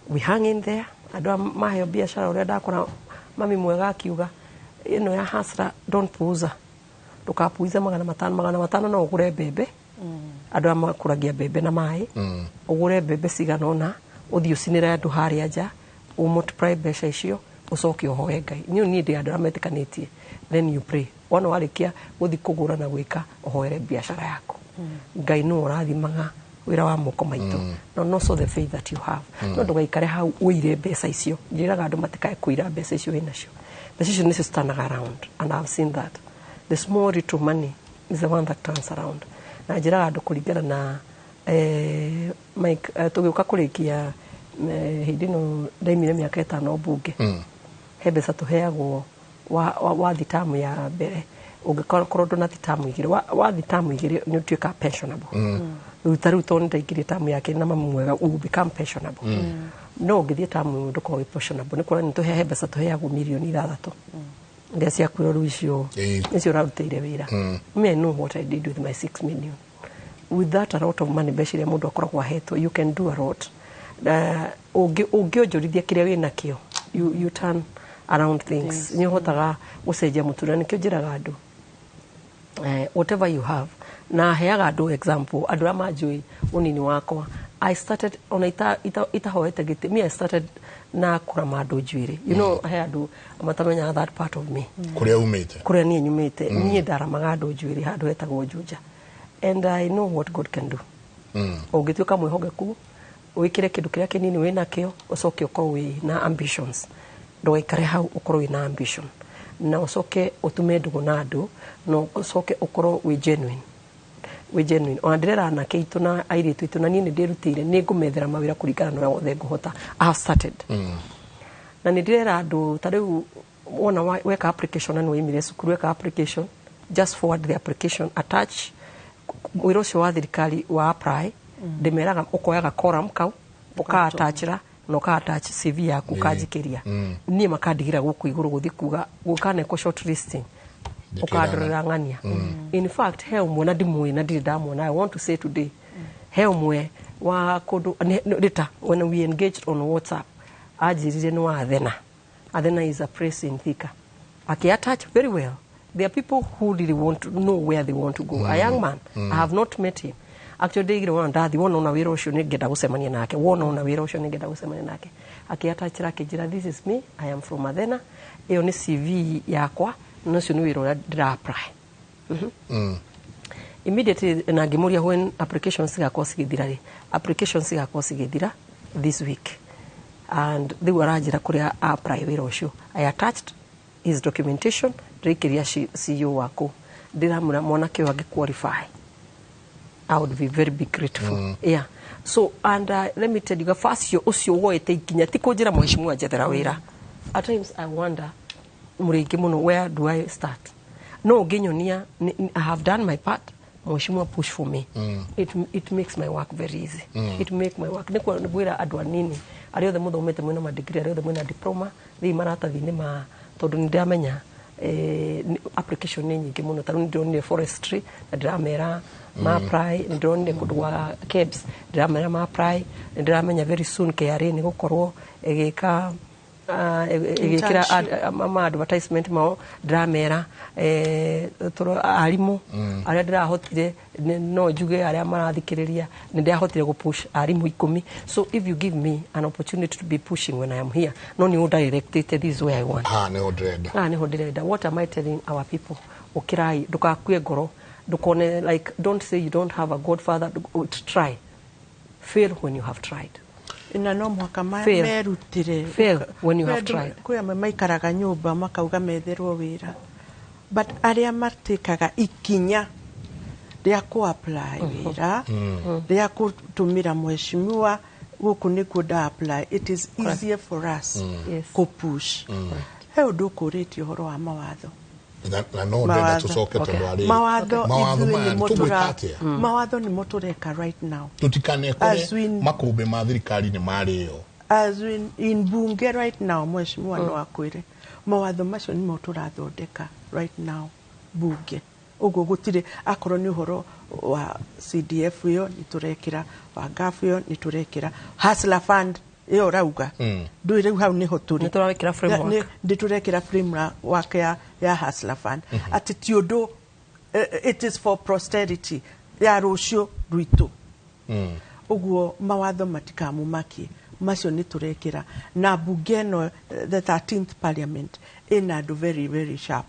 we hang in there andũ a maheo biacara ũrĩa ndakora mami mwega akiuga ĩno ya hasra don't puuza ndũkapuize 500 no ũgũre mbembe andũ a makũragia mbembe na maĩ ũgũre mbembe cigana ũna ũthiĩ ũcinĩre andũ harĩa nja ũmultiply mbeca icio ũcoke ũhoe Ngai. Niĩ niĩ ndĩ andũ arĩa metĩkanĩtie then you pray wona warĩkia gũthiĩ kũgũra na gwĩka ũhoere biacara yaku. Ngai nĩwe ũrathimaga wĩra wa moko maitũ no so the faith that you have no ndũgaikare hau ũire mbeca icio. Njĩraga andũ matikae kũira mbeca icio wĩnacio. Mbeca icio nĩcio citanaga around and I've seen that the small little money is the one that turns around. Na njĩraga andũ kũringana na Mike tũgĩũka kũrĩkia hĩndĩ ĩno ndaimire mĩaka 5 mbunge. He mbeca tũheagwo wathi tamu ya mbere, ũngĩkorwo ndũnathi tamu igĩrĩ, wathi tamu igĩrĩ nĩ ũtuĩkaga pensionable. Rĩu ta rĩu tondũ nĩndaingĩrie tamu ya kerĩ na mamu mwega, you will become pensionable. No ũngĩthiĩ tamu ĩmwe, ndũkoragwo wĩ pensionable. Nĩ kuonania he mbeca tũheagwo 6 mirioni iria ciakuo rĩu icio nĩcio ũrarutĩire wĩra. Me, I know what I did with my 6 million, with that a lot of money. Mbeca iria mũndũ akoragwo ahetwo, you can do a lot. Ũngĩonjorithia kĩrĩa wĩ nakĩo, you turn around things. Nĩ ũhotaga gũcenjia mũtũrĩre. Nĩkĩo njĩraga andũ, whatever you have, na heaga andũ example, andũ arĩa manjũĩ ũnini wakwa, I started ona itahoete gĩtĩ. Me, I started na kũrama andũ njuĩrĩ. He andũ matamenyaga that part of me. Kũrĩa umĩte. Kũrĩa niĩ nyumĩte. Niĩ ndaramaga andũ njuĩrĩ handũ hetagwo Juja, and I know what God can do. Ũngĩtuĩka mwĩhokeku, wĩkĩre kĩndũ kĩrĩa kĩnini wĩ nakĩo, ũcoke ũkorwo wĩ na ambitions. Ndũgaikare hau, ũkorwo wĩ na ambition na ũcoke ũtume ndũgũ na andũ, na ũcoke ũkorwo wĩ genuine, wĩ genuine. Ona ndĩrera anake aitũ na airĩtu aitũ, na niĩ nĩ ndĩrutĩire, nĩ ngũmethera mawĩra kũringana na ũrĩa wothe ngũhota. I have started na nĩ ndĩrera andũ ta rĩu wona weka application na nĩ waimire cukuru, weka application, just forward the application, attach wĩra ũcio wa thirikari wa apply. Ndĩmeraga ũkoyaga column kau, ũka-attachra na ũka-attach CV yaku, ũkanjikĩria niĩ, makandigĩra gũkũ igũrũ gũthiĩ kuga gũkanekwo short listing, ũkandorera ng'ania. In fact, he ũmwe na ndimũĩ na ndirĩ ndamuona. I want to say today, he ũmwe wa kũndũ rĩta, when we engaged on WhatsApp, anjĩrire nĩ wa Athena. Athena is a place in Thika. Aki-attach very well. There are people who really want to know where they want to go. A young man, I have not met him actually. Ndeigire wona ndathi wona ona wĩra ũcio nĩ ngenda gũcemania nake, wona ona wĩra ũcio nĩ ngenda gũcemania nake. Akĩattachĩra, akĩnjĩra, "This is me, I am from Athena, ĩyo nĩ CV yakwa, na ũcio nĩ wĩra ũrĩa ndĩra apply." Immediately na ngĩmũria when applications cigakorwo cigĩthira rĩ. Applications cigakorwo cigĩthira this week, and rĩu aranjĩra kũrĩa apply wĩra ũcio. I attached his documentation, ndĩraikĩria CEO waku, ndĩramwĩra mwanake ũyũ angĩ qualify, I would be very be grateful. Yeah. So and let me tell you, gaba ũcio ũcio woete ikinya ti kũnjĩra, "Mheshimiwa, njethera wĩra." At times I wonder mũrĩingĩ mũno, where do I start? No ũngĩnyonia I have done my part, mheshimiwa push for me. It makes my work very easy. It make my work. Nĩ kwĩra andũ anini arĩa othe mũthomete mwĩna madegree, arĩa othe mwĩna diploma, thĩi maratathi-inĩ ma, tondũ nĩ ndĩramenya application nĩ nyingĩ mũno. Ta rĩu nĩ ndĩronire forestry na ndĩramera ma apply, nĩ ndĩronire kũndũ gwa KEBS, ndĩramera ma apply, nĩ ndĩramenya very soon KRA nĩ gũkorwo ĩgĩka ĩgĩkĩra ma advertisement mao. Ndĩramera arimũ arĩa ndĩrahotire, no njuge arĩa marathikĩrĩria, nĩ ndĩrahotire gũpush arimũ 10. So if you give me an opportunity to be pushing when I am here, no nĩ ũndirectĩte, this is where I want. Haha nĩho ndĩrenda. Haha nĩho ndĩrenda. What am I telling our people? Ũkĩrai, ndũgakue ngoro, ndũkone like, don't say you don't have a godfather. Try, fail when you have tried. Na no mũhaka Fail. merutĩre. Fail when you have Kwĩ tried. Kwĩ amwe maikaraga nyũmba makauga metherwo wĩra, but arĩa matĩkaga ikinya rĩa kũ apply wĩra, rĩa kũtũmĩra mheshimiwa, gũkũ nĩkuo nda apply, it is easier for us kũ push. He ũndũ ũkũrĩtie ũhoro wa mawatho. Na no ndenda tũcoke tondũ arĩ Mawatho, mawatho ithuĩ maya nĩmo tũgwĩka atĩa? Mawatho nĩmo tũreka right now. Tũtikanekore As in- makũmbĩ ma thirikari nĩ marĩo. As in bunge right now, mheshimiwa no akwĩre mawatho macio nĩmo tũrathondeka right now bunge. Ũguo gũtirĩ, akorwo nĩ ũhoro wa CDF ĩyo nĩ tũrekĩra, wa GAF ĩyo nĩ tũrekĩra, Hustler Fund ĩyo ũrauga ndũĩ rĩu hau nĩho tũrĩ. Nĩ tũrawĩkĩra framework. Nĩ tũrekĩra framework ya Hustler Fund, atĩ ti ũndũ, it is for posterity ya rũciũ rwitũ. Ũguo mawatho matikamumakie, macio nĩ tũrekĩra na bunge ĩno, the 13th parliament, ĩna andũ very very sharp,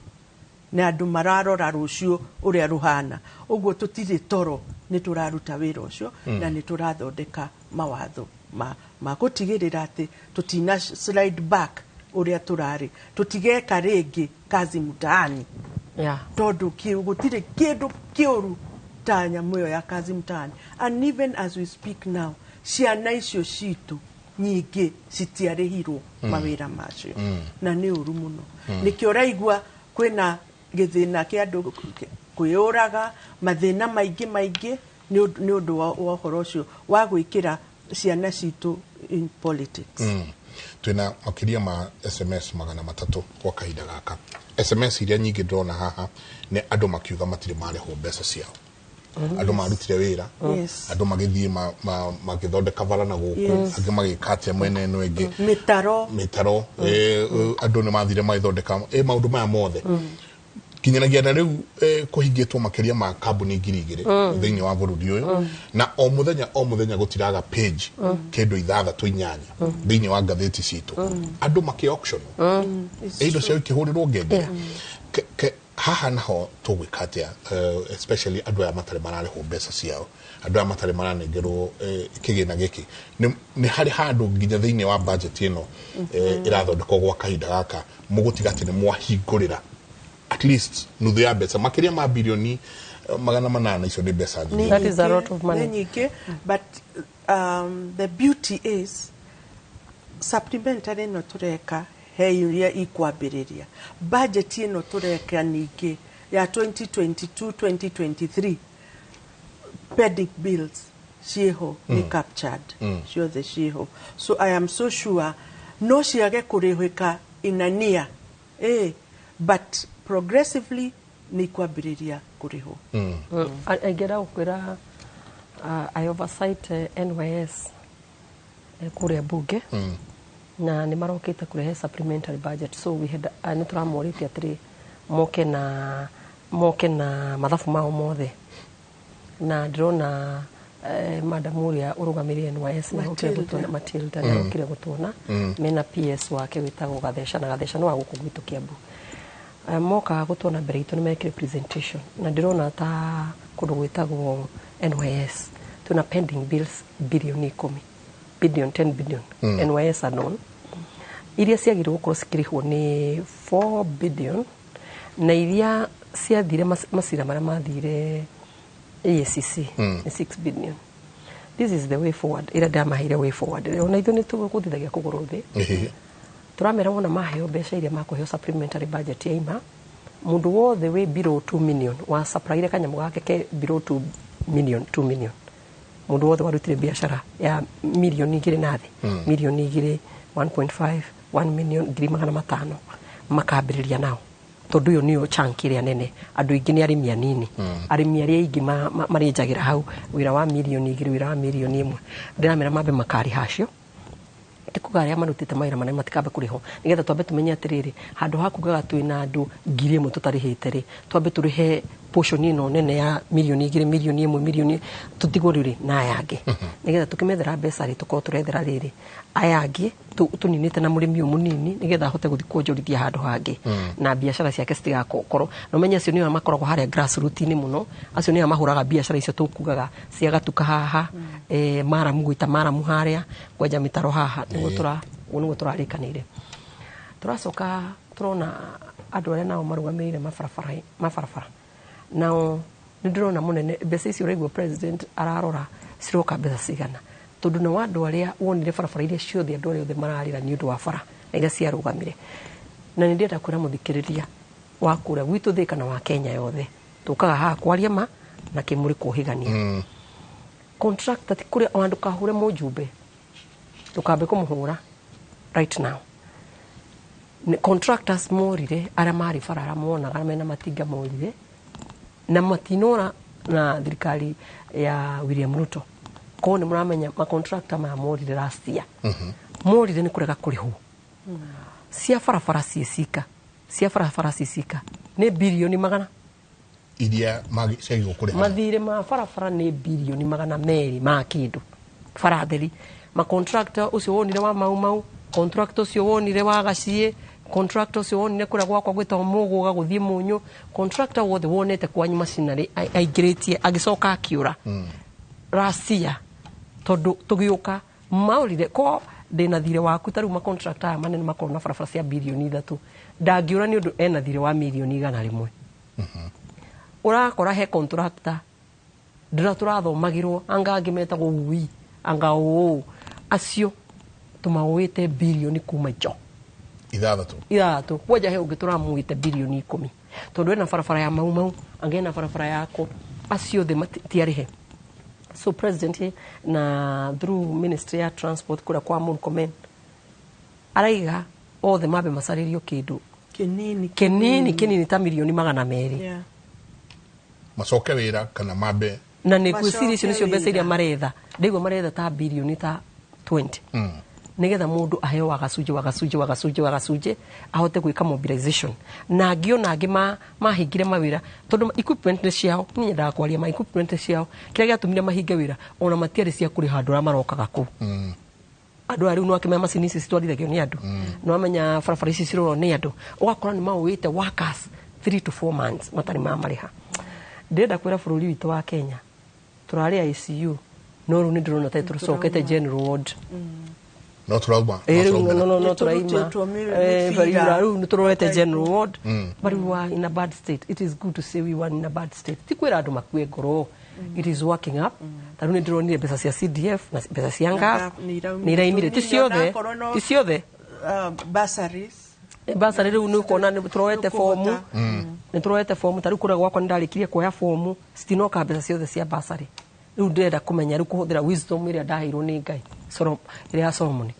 nĩ andũ mararora rũciũ ũrĩa rũhana. Ũguo tũtirĩ toro, nĩ tũraruta wĩra ũcio na nĩ tũrathondeka mawatho ma gũtigĩrĩra atĩ tũtina slide back ũrĩa tũrarĩ, tũtigeka rĩngĩ kazi mtaani, tondũ gũtirĩ kĩndũ kĩũru ta nyamũ ĩyo ya kazi mtaani. And even as we speak now, ciana icio citũ nyingĩ citiarĩhirwo mawĩra macio, na nĩ ũru mũno. Nĩkĩo ũraigua kwĩna gĩthĩna kĩa andũ kwĩyũraga, mathĩna maingĩ maingĩ nĩ ũndũ wa ũhoro ũcio wa gwĩkĩra ciana citũ in politics. Twĩna makĩria ma SMS 300 kwa kahinda gaka. SMS iria nyingĩ ndĩrona haha nĩ andũ makiuga matirĩ marĩhwo mbeca ciao, andũ marutire wĩra, andũ magĩthiĩ magĩthondeka bara na gũkũ, angĩ magĩka atĩa mwena ĩno ĩngĩ, mĩtaro, mĩtaro, andũ nĩ mathire magĩthondeka maũndũ maya mothe kinyanagia na rĩu kũhingĩtwo makĩria ma kambuni 2000 thĩinĩ wa bũrũri ũyũ, na o mũthenya o mũthenya gũtiraga page kĩndũ 6 8 thĩinĩ wa ngathĩti citũ, andũ makĩ auction indo ciao ikĩhũrĩrwo ngengere. Haha naho tũgwĩka atĩa, especially andũ aya matarĩ mararĩhwo mbeca ciao, andũ aya matarĩ maranengerwo kĩgĩna gĩkĩ? Nĩ harĩ handũ nginya thĩinĩ wa budget ĩno ĩrathondekwo gwa kahinda gaka mũgũtiga atĩ nĩ mwahingũrĩra at least nuthu ya mbeca makĩria ma bilioni 800? Icio nĩ mbeca nyingĩ. That is a lot of money. Nĩ nyingĩ, but the beauty is supplementary ĩno tũreka he iria ikwambĩrĩria budget ĩno tũreka ningĩ ya 2022 2023, pending bills ciĩho, nĩ captured ciothe ciĩho, so I am so sure no ciage kũrĩhĩka inania, but progressively nĩ ikwambĩrĩria kũrĩhwo. Ingĩenda gũkwĩra, I oversight NYS kũrĩa bunge, na nĩ marokĩte kũrehe supplementary budget, so we had nĩ tũramorĩtie atĩrĩ moke na mathabu mao mothe, na ndĩrona madam ũrĩa ũrũgamĩrĩire NYS nĩ arokire Matilda. gũtuona. Matilda nĩ arokire gũtuona mena PS wake wĩtagwo Gatheca, na Gatheca nĩ wa gũkũ gwitũ Kiambu. Moka gũtuona mbere itũ, nĩ mekire presentation, na ndĩrona ta kũndũ gwĩtagwo NYS twĩna pending bills bilioni 10, billion 10 billion NYS alone. Iria ciagĩrĩirwo gũkorwo cikĩrĩhwo nĩ 4 billion, na iria ciathire macira marĩa mathire EACC nĩ 6 billion. This is the way forward ĩrĩa ndamaheire, way forward. Ona ithuĩ nĩ tũgũthithagia kũgũrũ thĩ. Tũramera wona maheo mbeca iria makũheo supplementary budget yaima, mũndũ wothe wĩ below 2 million wa supplyire kanyamũ gake ke below 2 million, 2 million, mũndũ wothe warutire biacara ya 2 milioni na thĩ, 2 milioni, 1.5, 1 million, 500,000, makambĩrĩria nao, tondũ ĩyo nĩyo chunk ĩrĩa nene. Andũ aingĩ nĩ arĩmi anini, arĩmi arĩa aingĩ marĩnjagĩra hau wĩra wa 2 milioni, wĩra wa 1 milioni. Ndĩramera mambe makarĩha acio, ti kuga arĩa marutĩte mawĩra manene matikambe kũrĩhwo, nĩgetha twambe tũmenye atĩrĩrĩ, handũ ha kugaga twĩna andũ 1,000 tũtarĩhĩte rĩ, twambe tũrĩhe portion ĩno nene ya 2 milioni, 1 milioni, milioni, tũtigwo rĩrĩ na aya angĩ, nĩgetha tũkĩmethera mbeca rĩ, tũkorwo tũrethera rĩrĩ aya angĩ tũninĩte na mũrĩmi ũyũ mũnini, nĩgetha ahote gũthiĩ kuonjorithia handũ hangĩ na biacara ciake citigakorwo na ũmenye acio nĩo makoragwo harĩa grassroots-inĩ mũno, acio nĩo mahũraga biacara icio tũkugaga cia gatuka haha, maramu gwĩta maramu harĩa, kwenja mĩtaro haha, nĩguo ũguo nĩguo tũrarĩkanĩire. Tũracoka tũrona andũ arĩa nao marũgamĩrĩire mabarabara nao, nĩ ndĩrona mũnene mbeca icio ũraigua president ararora ciroka mbeca cigana, tondũ nao andũ arĩa wonire barabara iria ciothe, andũ arĩa othe mararĩra nĩ ũndũ wa bara na iria ciarũgamire. Na nĩ ndĩrenda kwĩra mũthikĩrĩria wa kũrĩa gwitũ thĩ kana wa Kenya yothe, tũkaga haha kwaria ma na kĩmũrĩ kũhĩgania contractor ti kũrĩa ona ndũkahũre mũjumbe, ndũkambe kũmũhũra right now. Contractors morire, arĩa marĩ bara, arĩa monaga mena matinga morire na matinora na thirikari ya William Ruto. Korwo nĩ mũramenya macontractor maya morire last year, morire nĩ kũrega kũrĩhwo cia barabara ciĩ cika, cia barabara ciĩ cika nĩ bilioni magana Iria ciagĩrĩirwo kũrĩha. Mathirĩ ma barabara nĩ bilioni 200 ma kĩndũ bara theri. Macontractor ũcio wonire wa Mau Mau, contractor ũcio wonire wa Gaciĩ, contractor ũcio wonire kũrĩa gwakwa gwĩtagwo Mũgũga gũthiĩ Mũnyũ, contractor wothe wonete kwanyu macinarĩ aingĩrĩtie agĩcoka akiũra racia, tondũ tũgĩũka maũrire ko ndĩna thirĩ waku. Ta rĩu macontractor aya manene makorwo na barabara cia 3 bilioni, ndangĩũra nĩ ũndũ ena thirĩ wa 100 milioni. Ũrakora he contractor ndĩra tũrathomagĩrwo anga angĩ metagwo ui anga ũũ acio. Tũmaũĩte birioni kuma ico 6. 6 kwanja he ũngĩ tũramũĩte birioni 10 tondũ ena barabara ya Mau Mau, angĩ ena barabara yako, acio othe tiarĩhe. So president na through ministry ya transport kũrĩa kwa Murkomen araiga othe mambe macarĩrio kĩndũ kinini. Kinini kinini ta mirioni 200. Macoke wĩra kana mambe? Na nĩ ngwĩciria icio nĩcio mbeca iria wĩra. Maretha, ndaigua maretha ta birioni ta 20 nigetha mundu aheo wa gacunjĩ wa gacunjĩ wa gacunjĩ wa gacunjĩ ahote gwĩka mobilization na angĩ ona angĩ mahingire mawĩra tondũ equipment nĩ ciao. Niĩ nyendaga kwaria ma equipment nĩ ciao. Kĩrĩa gĩatũmire mahinge wĩra ona matiarĩ cia kũrĩha andũ arĩa marokaga kũu. Andũ aya rĩu nĩwakĩmenya macini ici citwarithagio nĩ andũ, nĩwamenya barabara ici cirorwo nĩ andũ, ũgakora nĩ maũĩte workers 3 to 4 months matarĩ mamarĩha. Ndĩrenda kwĩra bũrũri witũ wa Kenya tũrarĩ ICU, no rĩu nĩ ndĩrona ta tũcokete general ward. No tũrauma. Ĩ, rĩu no Nĩ tũraima. tũrutĩtwo Very mĩbira. Rĩu nĩ tũrorete general ward, but we were in a bad state. It is good to say we were in a bad state. Ti kwĩra andũ makue ngoro. It is working up. Ta rĩu nĩ ndĩronire mbeca cia CDF na mbeca cia Na NGAAF NGAAF nĩ iraumire. nĩ iraimire, ti Tũnini ciothe. onakorwo Ti ciothe. Bursaries. Basarĩ rĩu nĩ ũkuona nĩ tũroete fomu. Nĩũkũhota. Nĩ tũroete fomu. Ta rĩu kũrĩa gwakwa nĩ ndarĩkirie kuoya fomu, citinoka mbeca ciothe cia basarĩ. Rĩu ndĩrenda kũmenya rĩu kũhũthĩra wisdom ĩrĩa ndaheirwo nĩ Ngai, ĩrĩa ya Solomon,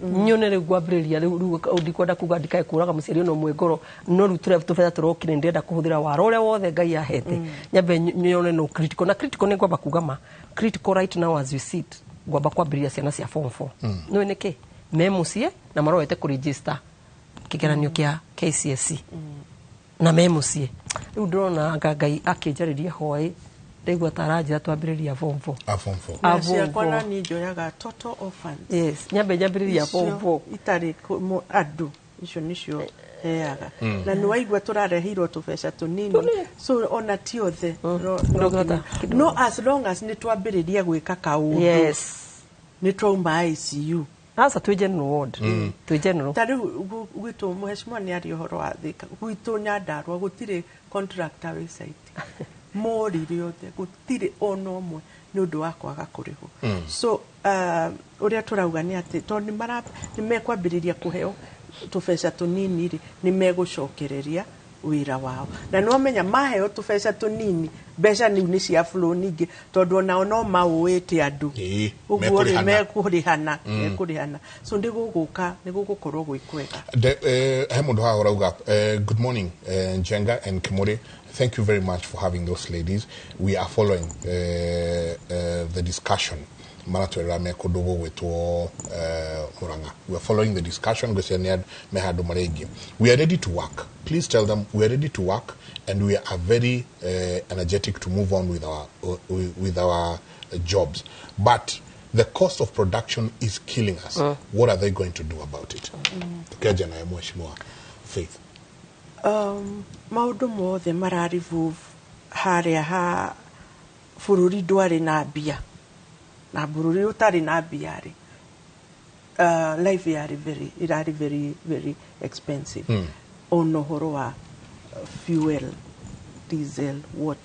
nyone rĩu ngwambĩrĩria rĩu. Rĩu ndikwenda kuga ndikae kũraga mũciari ona ũmwe ngoro, no rĩu tũrĩa tũbetha tũrokire ndĩrenda kũhũthĩra wara ũrĩa wothe Ngai ahete nyambe nyone no critical na critical. Nĩ ngwamba kuga ma critical right now as we sit, ngwamba kwambĩrĩria ciana cia form 4. Nĩũĩ nĩkĩ? Me mũciĩ na maroete kũregister kĩgeranio kĩa KCSE na me mũciĩ. Rĩu ndĩrona anga Ngai akĩnjarĩria hwaĩ, ndaigua ta aranjĩra twambĩrĩria form 4. A form 4. A Na form ciakwa 4. na niĩ njoyaga total orphans. Yes, nyambe nyambĩrĩria form Icio 4. Itarĩ andũ icio nĩcio heaga na nĩ waigua tũrareheirwo tũbeca tũnini, so ona ti othe Ndũngĩhota kĩndũ. No as long as nĩ twambĩrĩria gwĩka kaũndũ, nĩ twauma ICU. Aca, twĩ general ward, twĩ general. Ta rĩu gwitũ mũhecimwa nĩ aria ũhoro wa Thĩka, gwitũ Nyandarũa gũtirĩ contractor wĩ site, morire othe, gũtirĩ ona ũmwe nĩ ũndũ wa kwaga kũrĩhwo. So ũrĩa tũrauga nĩ atĩ tondũ nĩ mekwambĩrĩria kũheo tũbeca tũnini rĩ, nĩ megũcokereria wĩra wao. Na nĩ wamenya maheo tũbeca tũnini, mbeca nĩu nĩ cia flow ningĩ, tondũ onao no maũĩte andũ. Ũguo rĩ, Mekũrĩhana. Mekũrĩhana, so nĩ gũgũka, nĩ gũgũkorwo gwĩ kwega. He mũndũ haha ũrauga, "Good morning, Njenga and Kimuri. Thank you very much for having those ladies. We are following the discussion." Maratwĩrĩra me kũndũ gũgwĩtwo Murang'a. "We are following the discussion." Ngwĩciria nĩ me handũ marĩa aingĩ. "We are ready to work. Please tell them we are ready to work and we are very energetic to move on with our jobs, but the cost of production is killing us. What are they going to do about it?" Tukianjia naye Mheshimiwa Faith. Maũndũ mothe mara revolve harĩa ha bũrũri ndwarĩ na mbia, na bũrũri ũtarĩ na mbia rĩ, life yarĩ very, ĩrarĩ very very expensive. Ona ũhoro wa fuel, diesel, what,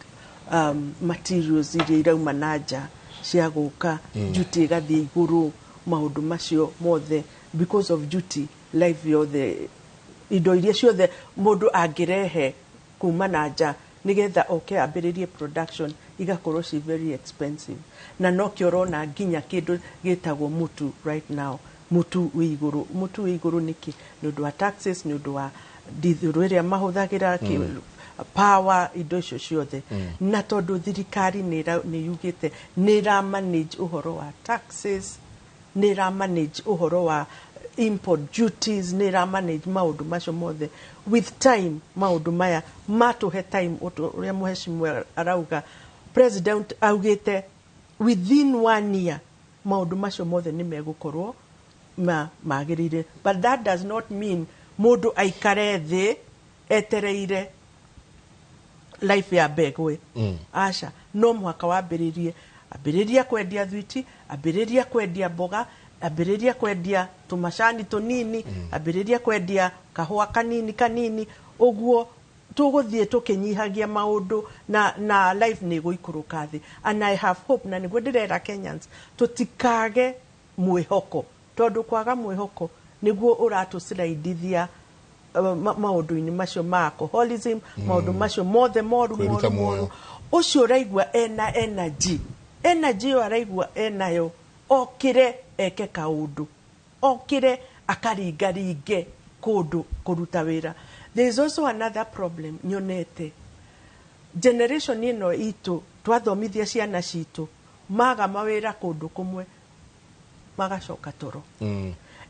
materials iria irauma na nja cia gũka, duty ĩgathiĩ igũrũ, maũndũ macio mothe because of duty, life yothe, indo iria ciothe mũndũ angĩrehe kuma na nja nigetha oke ambĩrĩrie production igakorwo ci very expensive. Na nokĩo ũrona nginya kĩndũ gĩtagwo mũtu right now, mũtu wĩ igũrũ. Mũtu wĩ igũrũ nĩkĩ? Nĩ ũndũ wa taxes, nĩ ũndũ wa ndithũrũ ĩrĩa mahũthagĩra, power, indo icio ciothe. Na tondũ thirikari nĩ yugĩte nĩ ĩra manage ũhoro wa taxes, nĩ ĩra manage ũhoro wa import duties, nĩ ĩra manage maũndũ macio mothe, with time maũndũ maya matũhe time. Ũrĩa mũhecimwa arauga, president augĩte within one year maũndũ macio mothe nĩ megũkorwo magĩrĩire, but that does not mean mũndũ aikare thĩ etereire life ya mbegũ. Aca, no mũhaka wambĩrĩrie, ambĩrĩria kwendia thwiti, ambĩrĩria kwendia mboga, ambĩrĩria kwendia tũmacani tũnini, ambĩrĩria kwendia kahũa kanini kanini, ũguo tũgũthiĩ tũkĩnyihagia maũndũ na life nĩ ĩgũikũrũka thĩ. And I have hope, na nĩguo ndĩrera Kenyans tũtikage mwĩhoko. Tondũ kwaga mwĩhoko nĩguo ũratũciraidithia maũndũ-inĩ macio ma alcoholism, maũndũ macio mothe moru. Kwĩruta moru muoyo. Moru ũcio ũraigua ena energy, energy ĩyo araigua enayo, okĩre eke kaũndũ, okĩre akaringaringe kũndũ kũruta wĩra. There is also another problem nyonete. Generation ĩno itũ, twathomithia ciana citũ, maga mawĩra kũndũ kũmwe magacoka toro.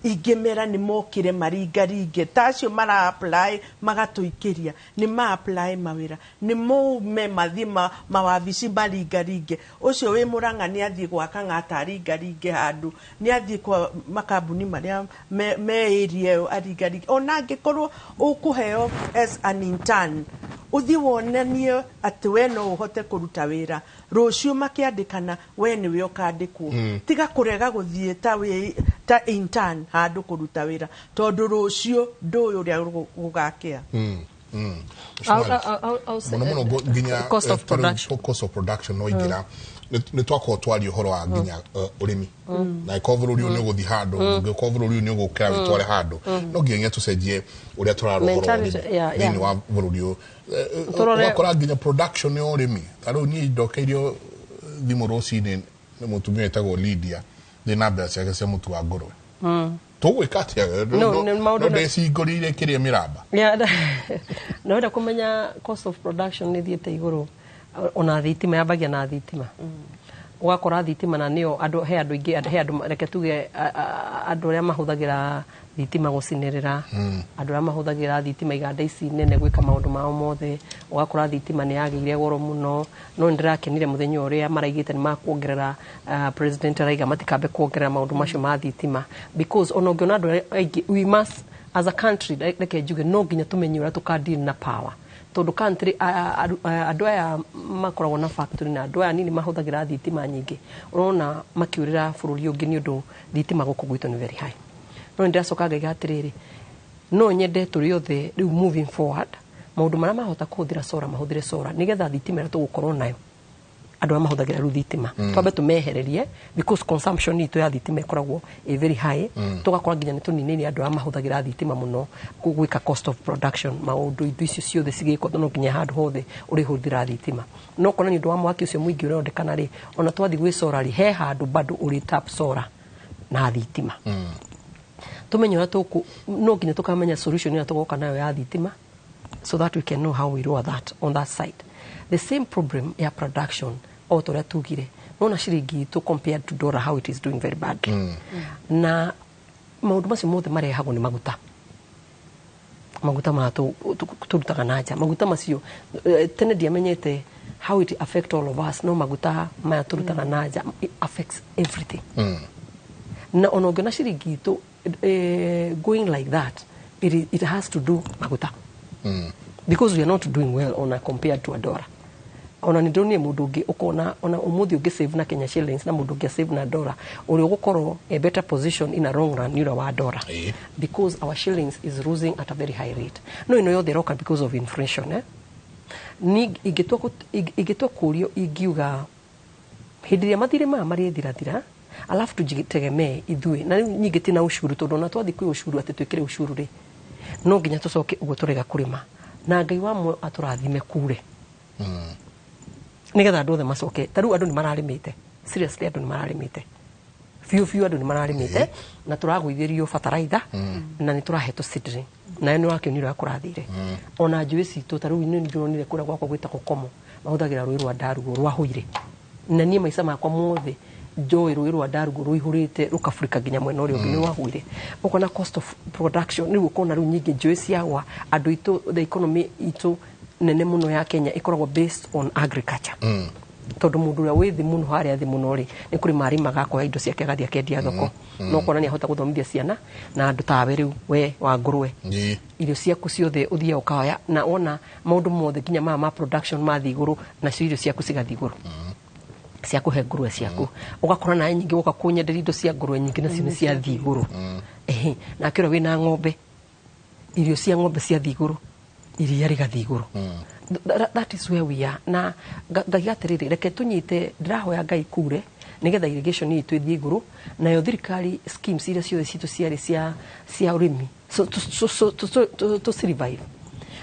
Ingĩmera nĩ mokire maringaringe ta acio mara apply, magatũikĩria nĩ ma apply mawĩra, nĩ maume mathiĩ mawabici maringaringe. Ũcio wĩ Mũrang'a nĩ athiĩ gwaka ng'ata, aringaringe handũ, nĩ athiĩ kwa makambuni marĩa me area ĩyo aringaringe. Ona angĩkorwo ũkũheo as an intern, ũthiĩ wonanie atĩ we no ũhote kũruta wĩra. Rũciũ makĩandĩkana, we nĩwe ũkandĩkwo. Tiga kũrega gũthiĩ ta wĩ ta intern handũ kũruta wĩra, tondũ rũciũ ndũĩ ũrĩa gũgakĩa. I'll say, Mũno mũno nginya cost of tarĩu production. Cost of production no ingĩra nĩ twakorwo twaria ũhoro wa nginya ũrĩmi, na ĩkorwo bũrũri ũyũ nĩ ũgũthiĩ handũ, ũngĩkorwo bũrũri ũyũ nĩ ũgũkĩra wĩtware handũ, no nginya tũcenjie ũrĩa tũrarora ũhoro wa Mentality, ũrĩmi thĩinĩ wa bũrũri ũyũ. Ũgakora nginya production ya ũrĩmi, ta rĩu niĩ ndokeirio thimũ rũcinĩ nĩ mũtumia wĩtagwo Lydia, ndĩ na mbeca ciake cia mũtu wa ngũrwe. Tũgwĩka atĩa? No, nĩ maũndũ No ndĩcingũrĩire kĩrĩa mĩramba. Yeah, na wenda kũmenya cost of production nĩ thiĩte igũrũ, ona thitima, yambagia na thitima. Ũgakora thitima na nĩyo andũ, he andũ aingĩ, he andũ, reke tuge andũ arĩa mahũthagĩra thitima gũcinĩrĩra, andũ arĩa mahũthagĩra thitima, iganda ici nene gwĩka maũndũ mao mothe. Ũgakora thitima nĩ yagĩire goro mũno. No nĩ ndĩrakenire mũthenya ũrĩa maraigĩte nĩ makuongerera, president araiga matikambe kuongerera maũndũ macio ma thitima, because ona ũngĩona andũ arĩa aingĩ, we must as a country, reke njuge, no nginya tũmenye ũrĩa tũkadeal na power, tondũ country andũ aya makoragwo na factory na andũ aya nini mahũthagĩra thitima nyingĩ, ũrona makiũrĩra bũrũri ũngĩ nĩ ũndũ thitima gũkũ gwitũ nĩ very high. No nĩ ndĩracoka ngaiga atĩrĩrĩ, no nyende tũrĩ othe rĩu moving forward, maũndũ marĩa mahota kũhũthĩra solar mahũthĩre solar, nĩgetha thitima ĩrĩa tũgũkorwo nayo, andũ arĩa mahũthagĩra rĩu thitima, twambe tũmehererie, because consumption itũ ya thitima ĩkoragwo ĩ very high. Tũgakora nginya nĩ tũninĩire andũ arĩa mahũthagĩra thitima mũno gwĩka cost of production maũndũ, indo icio ciothe cigĩkwo, no nginya handũ hothe ũrĩhũthĩra thitima. No kona nĩ ũndũ wa mwaki ũcio mũingĩ ũrondekana rĩ, ona twathiĩ gwĩ solar rĩ, he handũ bado ũrĩ tap solar na thitima. Tumenye ũrĩa tũkũ, no nginya tũkamenya solution ĩrĩa tũgoka nayo ya thitima, so that we can know how we lower that on that side. The same problem ya production, o ta ũrĩa tugire, nona ciringi itũ compared to dollar, how it is doing very badly. Na maũndũ macio mothe marehagwo nĩ maguta, maguta maya tũrutaga na nja. Maguta macio, tene ndiamenyete how it affect all of us, no maguta maya tũrutaga na nja, it affects everything. Na ona ũngĩona ciringi itũ going like that, it has to do maguta, because we are not doing well ona compared to a dollar. Ona nĩ ndĩronire mũndũ ũngĩ ũkona ona ũmũthĩ ũngĩ save na Kenya shillings na mũndũ ũngĩ save na dollar, ũrĩa ũgũkorwo a better position in a long run nĩ ũrĩa wa dollar, because our shillings is losing at a very high rate. No ĩno yothe ĩroka because of inflation, eh? Ni ingĩtua kũrio, ingiuga hĩndĩ ĩrĩa mathirĩ maya marĩthirathira, alafu tujitegemee ithuĩ. Na rĩu nyingĩ tina ucuru, tondũ ona twathiĩ kwĩ ucuru atĩ twĩkĩre ucuru rĩ, no nginya tũcoke ũguo tũrega kũrĩma, na Ngai wa muoyo atũrathime kure, nĩgetha andũ othe macoke. Ta rĩu andũ nĩ mararĩmĩte, seriously, andũ nĩ mararĩmĩte biũ biũ, andũ nĩ mararĩmĩte na tũragũithĩrio bataraitha na nĩ tũrahetwo seedling, nayo nĩ wakĩonire ũrĩa kũrathire. Ona njũĩ citũ, ta rĩu nĩ ndĩronire kũrĩa gwakwa gwĩtagwo Komo, mahũthagĩra rũĩ rwa Ndarugo rwahũire, na niĩ maica makwa mothe njoĩ rũĩ rwa Ndarugo rũihũrĩte rũkaburika nginya mwena ũrĩa ũngĩ, nĩ rwahũire. Ũkona cost of production rĩu, ũkona rĩu nyingĩ njũĩ ciagwa. Andũ aitũ, the economy itũ nene mũno ya Kenya ĩkoragwo based on agriculture, tondũ mũndũ ũrĩa wĩ thĩ mũno, harĩa thĩ mũno rĩ, nĩ kũrĩma arĩmaga, akoya indo ciake, agathiĩ akendia thoko. No ũkona nĩ ahota gũthomithia ciana na andũ tawe rĩu we wa ngũrwe. Irio ciaku ciothe ũthiaga ũkaya, na wona maũndũ mothe nginya maya ma production mathiĩ igũrũ, nacio irio ciaku cigathiĩ igũrũ cia kũhe ngũrwe ciaku. Ũgakora nawe nyingĩ woka kũnyenderia indo cia ngũrwe nyingĩ, nacio nĩ ciathiĩ igũrũ. Ehe, nake ũrĩa wĩna ng'ombe, irio cia ng'ombe ciathiĩ igũrũ, iria rĩgathiĩ igũrũ. That is where we are. Na ngaiga atĩrĩrĩ, reke tũnyite, ndĩrahoya Ngai kure. Nĩgetha irrigation itũ ĩthiĩ igũrũ, nayo thirikari schemes iria ciothe citũ ciarĩ cia ũrĩmi so, to survive.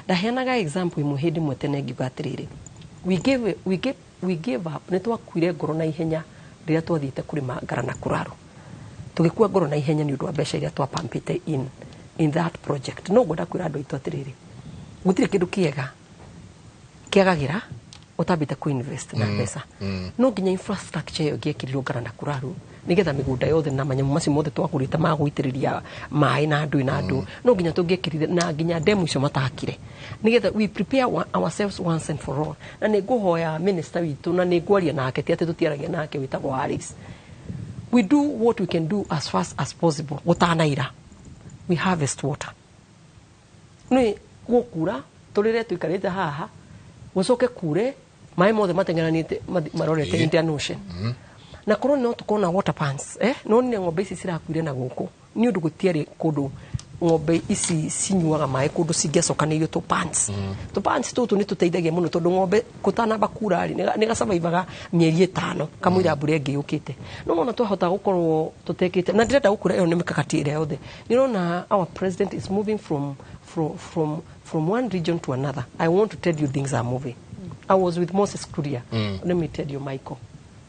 Ndaheanaga example ĩmwe hĩndĩ ĩmwe tene ngiuga atĩrĩrĩ, we gave up, nĩ twakuire ngoro na ihenya rĩrĩa twathiĩte kũrĩma Ngara na Kuraru. Tũgĩkua ngoro na ihenya nĩ ũndũ wa mbeca iria twapampĩte in that project. No ngwenda kwĩra andũ aitũ atĩrĩrĩ, gũtirĩ kĩndũ kĩega kĩagagĩra ũtambĩte kũ-invest na mbeca. No nginya infrastructure ĩyo ĩngĩekĩrirwo Ngara na Kuraru, nĩgetha mĩgũnda yothe na manyamũ macio mothe twagũrĩte ma gũitĩrĩria maĩ na ndũ na ndũ, no nginya tũngĩekĩrire na nginya demu icio matakire, nĩgetha we prepare ourselves once and for all. Na nĩ ngũhoya minister witũ, na nĩ ngwaria nake, ti atĩ tũtiaragia nake, wĩtagwo Alice, we do what we can do as fast as possible gũtanaira. We harvest water. Nĩ gũkura tũrĩre tũikarĩte haha, gũcoke kure, maĩ mothe mateng'eranĩte marorete Indian Ocean. Na korwo no tũkorwo na water pans, no nĩ ng'ombe ici cirakuire na gũkũ nĩ ũndũ gũtiarĩ kũndũ ng'ombe ici cinyuaga maĩ, kũndũ cingĩacokanĩirio tũ pans. Tũ pans tũtũ nĩ tũteithagia mũno, tondũ ng'ombe kũtanamba kura rĩ, nĩ gacabaibaga mĩeri 5 kamũira mbura ĩngĩ yũkĩte. No wona twahota gũkorwo tũtekĩte, na ndĩrenda gũkũra ĩyo nĩ mĩkakati ĩrĩa yothe. Nĩ ũrona our president is moving from one region to another. I want to tell you things are moving. I was with Moses Kuria. Let me tell you, Michael,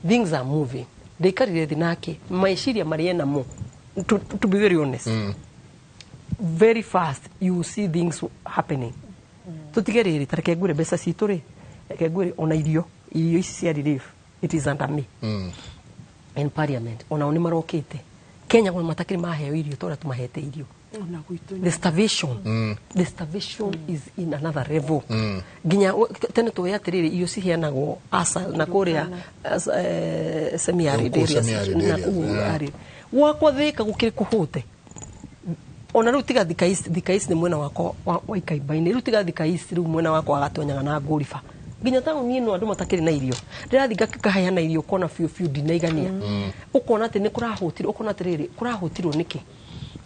things are moving. Ndaikarire thĩ nake, meciria marĩa enamo, to be very honest, very fast you will see things happening. Tutige rĩrĩ, ta reke ngwĩre, mbeca citũ rĩ, reke ngwĩre, ona irio ici cia relief, it is under me in parliament. Onao nĩ marokĩte Kenya gwe matakĩrĩ maheo irio ta ũrĩa tũmahete irio. Ona gwitũ. The starvation is in another level. Nginya tene tũĩ atĩrĩrĩ, irio ciheanagwo asa na kũrĩa semi-arid Kũu areas, semi-arid na areas, kũu arid. Gwakwa Thĩka gũkĩrĩ kũhũte ona rĩu, tiga Thika East. Thika East nĩ mwena wakwa wa Ikaiba-inĩ. Rĩu tiga Thika East, rĩu mwena wakwa wa Gatonyaga na Ngũriba, nginya taũni ĩno andũ matakĩrĩ na irio. Ndĩrathiĩ ngaheana irio, ũkona biũ biũ ndinaigania, ũkona atĩ nĩ kũrahũtirwo, ũkona atĩrĩrĩ, kũrahũtirwo nĩkĩ?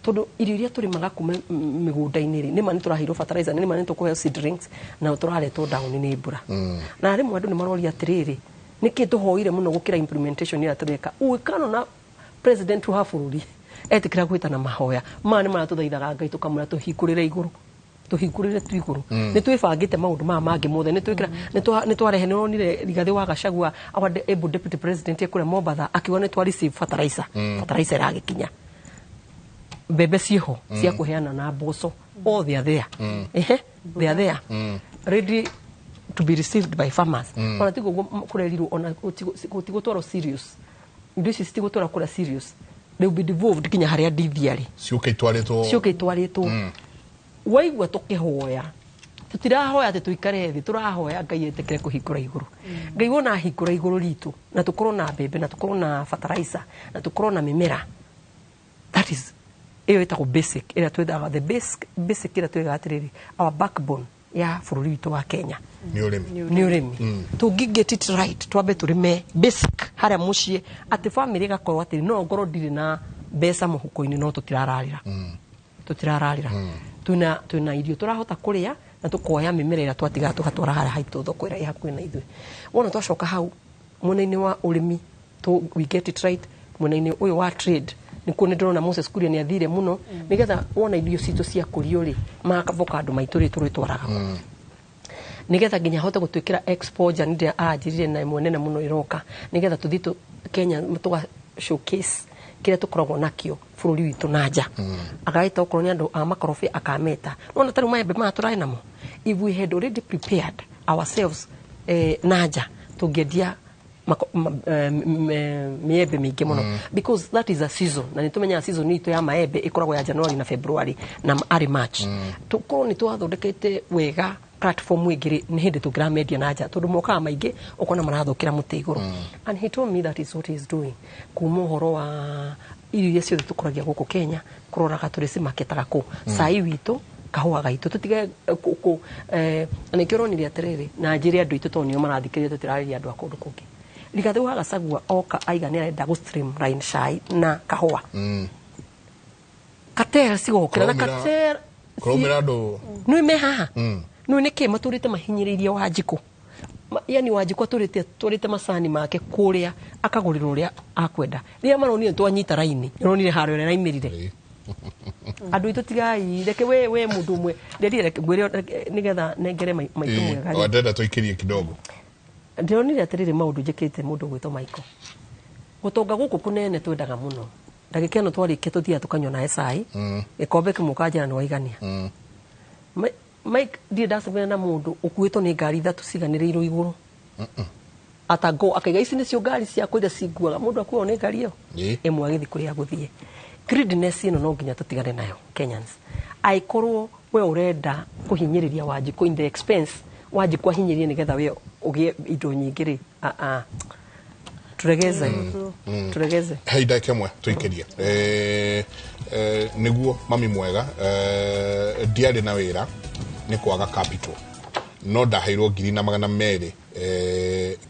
Tondũ irio iria tũrĩmaga kuma mĩgũnda-inĩ rĩ, nĩma nĩ tũraheirwo fertilizer, nĩma nĩ tũkũheo seedlings, na tũraretwo down nĩ mbura. Na rĩmwe andũ nĩ maroria atĩrĩrĩ, nĩkĩ tũhoire mũno gũkĩra implementation ĩrĩa tũreka? Ũgĩkano na president wa bũrũri etĩkĩra gwĩtana mahoya maya, nĩ maratũthaithaga Ngai, tũkamwĩra tũhingũrĩre igũrũ, tũhingũrĩre tu igũrũ. Nĩ twĩbangĩte maũndũ maya mangĩ mothe, nĩ twĩkĩra, nĩ twarehe. Nĩ ronire Rigathĩ wa Gachagua, our able deputy president, ekũrĩa Mombatha akiuga nĩ twa receive fertilizer. Fertilizer ĩragĩkinya, mbembe ciĩho cia kũheana na mboco, all they are there. Ehe, they are there ready to be received by farmers. Ona tiguo kũrerirwo, ona gũtigũtwarwo serious, indo ici citigũtwarwo kũrĩa serious, they will be devolved nginya harĩa ndithi arĩ. Ciũke itwarĩtwo. Ciũke itwarĩtwo. Waigua tũkĩhoya, tũtirahoya atĩ tũikare thĩ, tũrahoya Ngai etĩkĩre kũhingũra igũrũ. Ngai wona ahingũra igũrũ ritũ, na tũkorwo na mbembe, na tũkorwo na fertilizer, na tũkorwo na mĩmera, that is ĩyo ĩtagwo basic, ĩrĩa twĩtaga the basic, ĩrĩa twĩgaga atĩrĩrĩ, our backbone ya bũrũri witũ wa Kenya nĩ ũrĩmi. Nĩ ũrĩmi. Tũngĩ get it right, twambe tũrĩme basic harĩa mũciĩ, atĩ family ĩgakorwo atĩ no ngorwo ndirĩ na mbeca mũhuko-inĩ, no tũtirararĩra, tũtirararĩra, twĩna irio tũrahota kũrĩa, na tũkoya mĩmera ĩrĩa twatigaga tũgatwara harĩa haitũ thoko ĩrĩa ĩ hakuhĩ na ithuĩ. Wona twacoka hau mwena-inĩ wa ũrĩmi we get it right, mwena-inĩ ũyũ wa trade nĩkuo nĩ ndĩrona Moses Kuria nĩ athire mũno, nĩgetha wona irio citũ cia kũrio rĩ, ma avocado maitũ rĩ, tũrĩtwaraga nĩgetha nginya ahote gũtwĩkĩra exposure. Nĩ ndĩra aranjĩrire na ĩmwe nene mũno ĩroka, nĩgetha tũthiĩ Kenya tũga showcase kĩrĩa tũkoragwo nakĩo bũrũri witũ na nja. Agaĩta okorwo nĩ andũ a makorobia, akameta nona tarĩu maembe maya tũrarĩ namo. If we had already prepared ourselves, na nja tũngĩendia mĩembe mĩingĩ mũno, because that is a season, na nĩ tũmenyaga season itũ ya maembe ĩkoragwo ya January na February na arĩ March. Tũkorwo nĩ twathondekete wega platform ĩngĩ rĩ, nĩ hĩndĩ tũngĩramendia na nja, tondũ mokaga maingĩ, ũkona marathũkĩra mũtĩ igũrũ. And he told me that is what he is doing, kuma ũhoro wa irio iria ciothe tũkũragia gũkũ Kenya, kũroraga tũrĩcimaketaga kũ, cai witũ, kahũa gaitũ, tũtige na nĩkĩo ũronire atĩrĩrĩ, na njĩre andũ aitũ, tondũ nĩo marathikĩrĩria, tũtirarĩria andũ a kũndũ kũngĩ. Rigathĩ wa Gachagua oka aiga nĩ arenda gũ streamline cai na kahũa. Cartel cigokĩra na cartel. Kũraumĩra andũ. Nĩ me haha nĩ nĩkĩ matũrĩte mahinyĩrĩirie Wanjikũ. Yani Wanjikũ atũrĩte macani make kũrĩa, akagũrĩrwo ũrĩa akwenda. Rĩrĩa maronire twanyita raini, nĩronire haro ĩrĩa raimĩrire. Andũ aitũ, tigai, reke we mũndũ ũmwe rĩrĩa, reke ngwĩre nĩgetha nengere maitũ mwega rĩ. Ndenda tũikĩrie kidogo. Ndĩronire atĩrĩrĩ, maũndũ njĩkĩte mũndũ ũgwĩtwo Michael, gũtonga gũkũ kũnene twendaga mũno, ndagĩka ĩno twarĩkia tũthiaga tũkanyua nawe cai gĩkombe kĩmwe, ũkanjĩra nĩ waigania. Mike, ndirĩ ndacemania na mũndũ ũkuĩtwo nĩ ngari ithatũ ciganĩrĩirwo igũrũ atango akaiga ici nĩcio ngari ciakwa iria cinguaga. Mũndũ akuagwo nĩ ngari ĩyo ĩmwe agĩthiĩ kũrĩa gũthiĩ. Greediness ĩno no nginya tũtigane nayo, Kenyans. Angĩkorwo we ũrenda kũhinyĩrĩria Wanjikũ in the expense, Wanjikũ ahinyĩrĩrie nĩgetha we ũgĩe indo nyingĩ rĩ, ah, ah. Turegeze, turegeze. Hei, ndagĩka ĩmwe tũikĩrie. Nĩguo mami mwega, ndiarĩ na wĩra nĩ kwaga capital, no ndaheirwo 1,200,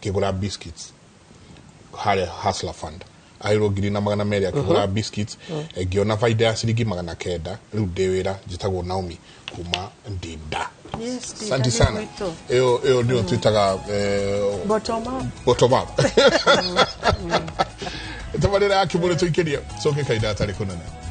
ngĩgũra biscuits harĩa Hustler Fund. Aheirwo 1,200 akĩgũra biscuits, ngĩona baida ya ciringi 900. Rĩu ndĩ wĩra. Njĩtagwo Naomi kuma Ndinda. Yes, Ndinda Asante nĩ sana. gwitũ. Ĩyo nĩyo twĩtaga Bottom up. Bottom up. Tabarĩra ya Kĩmũrĩ, tũikĩrie coke kainda atarĩ kũnene.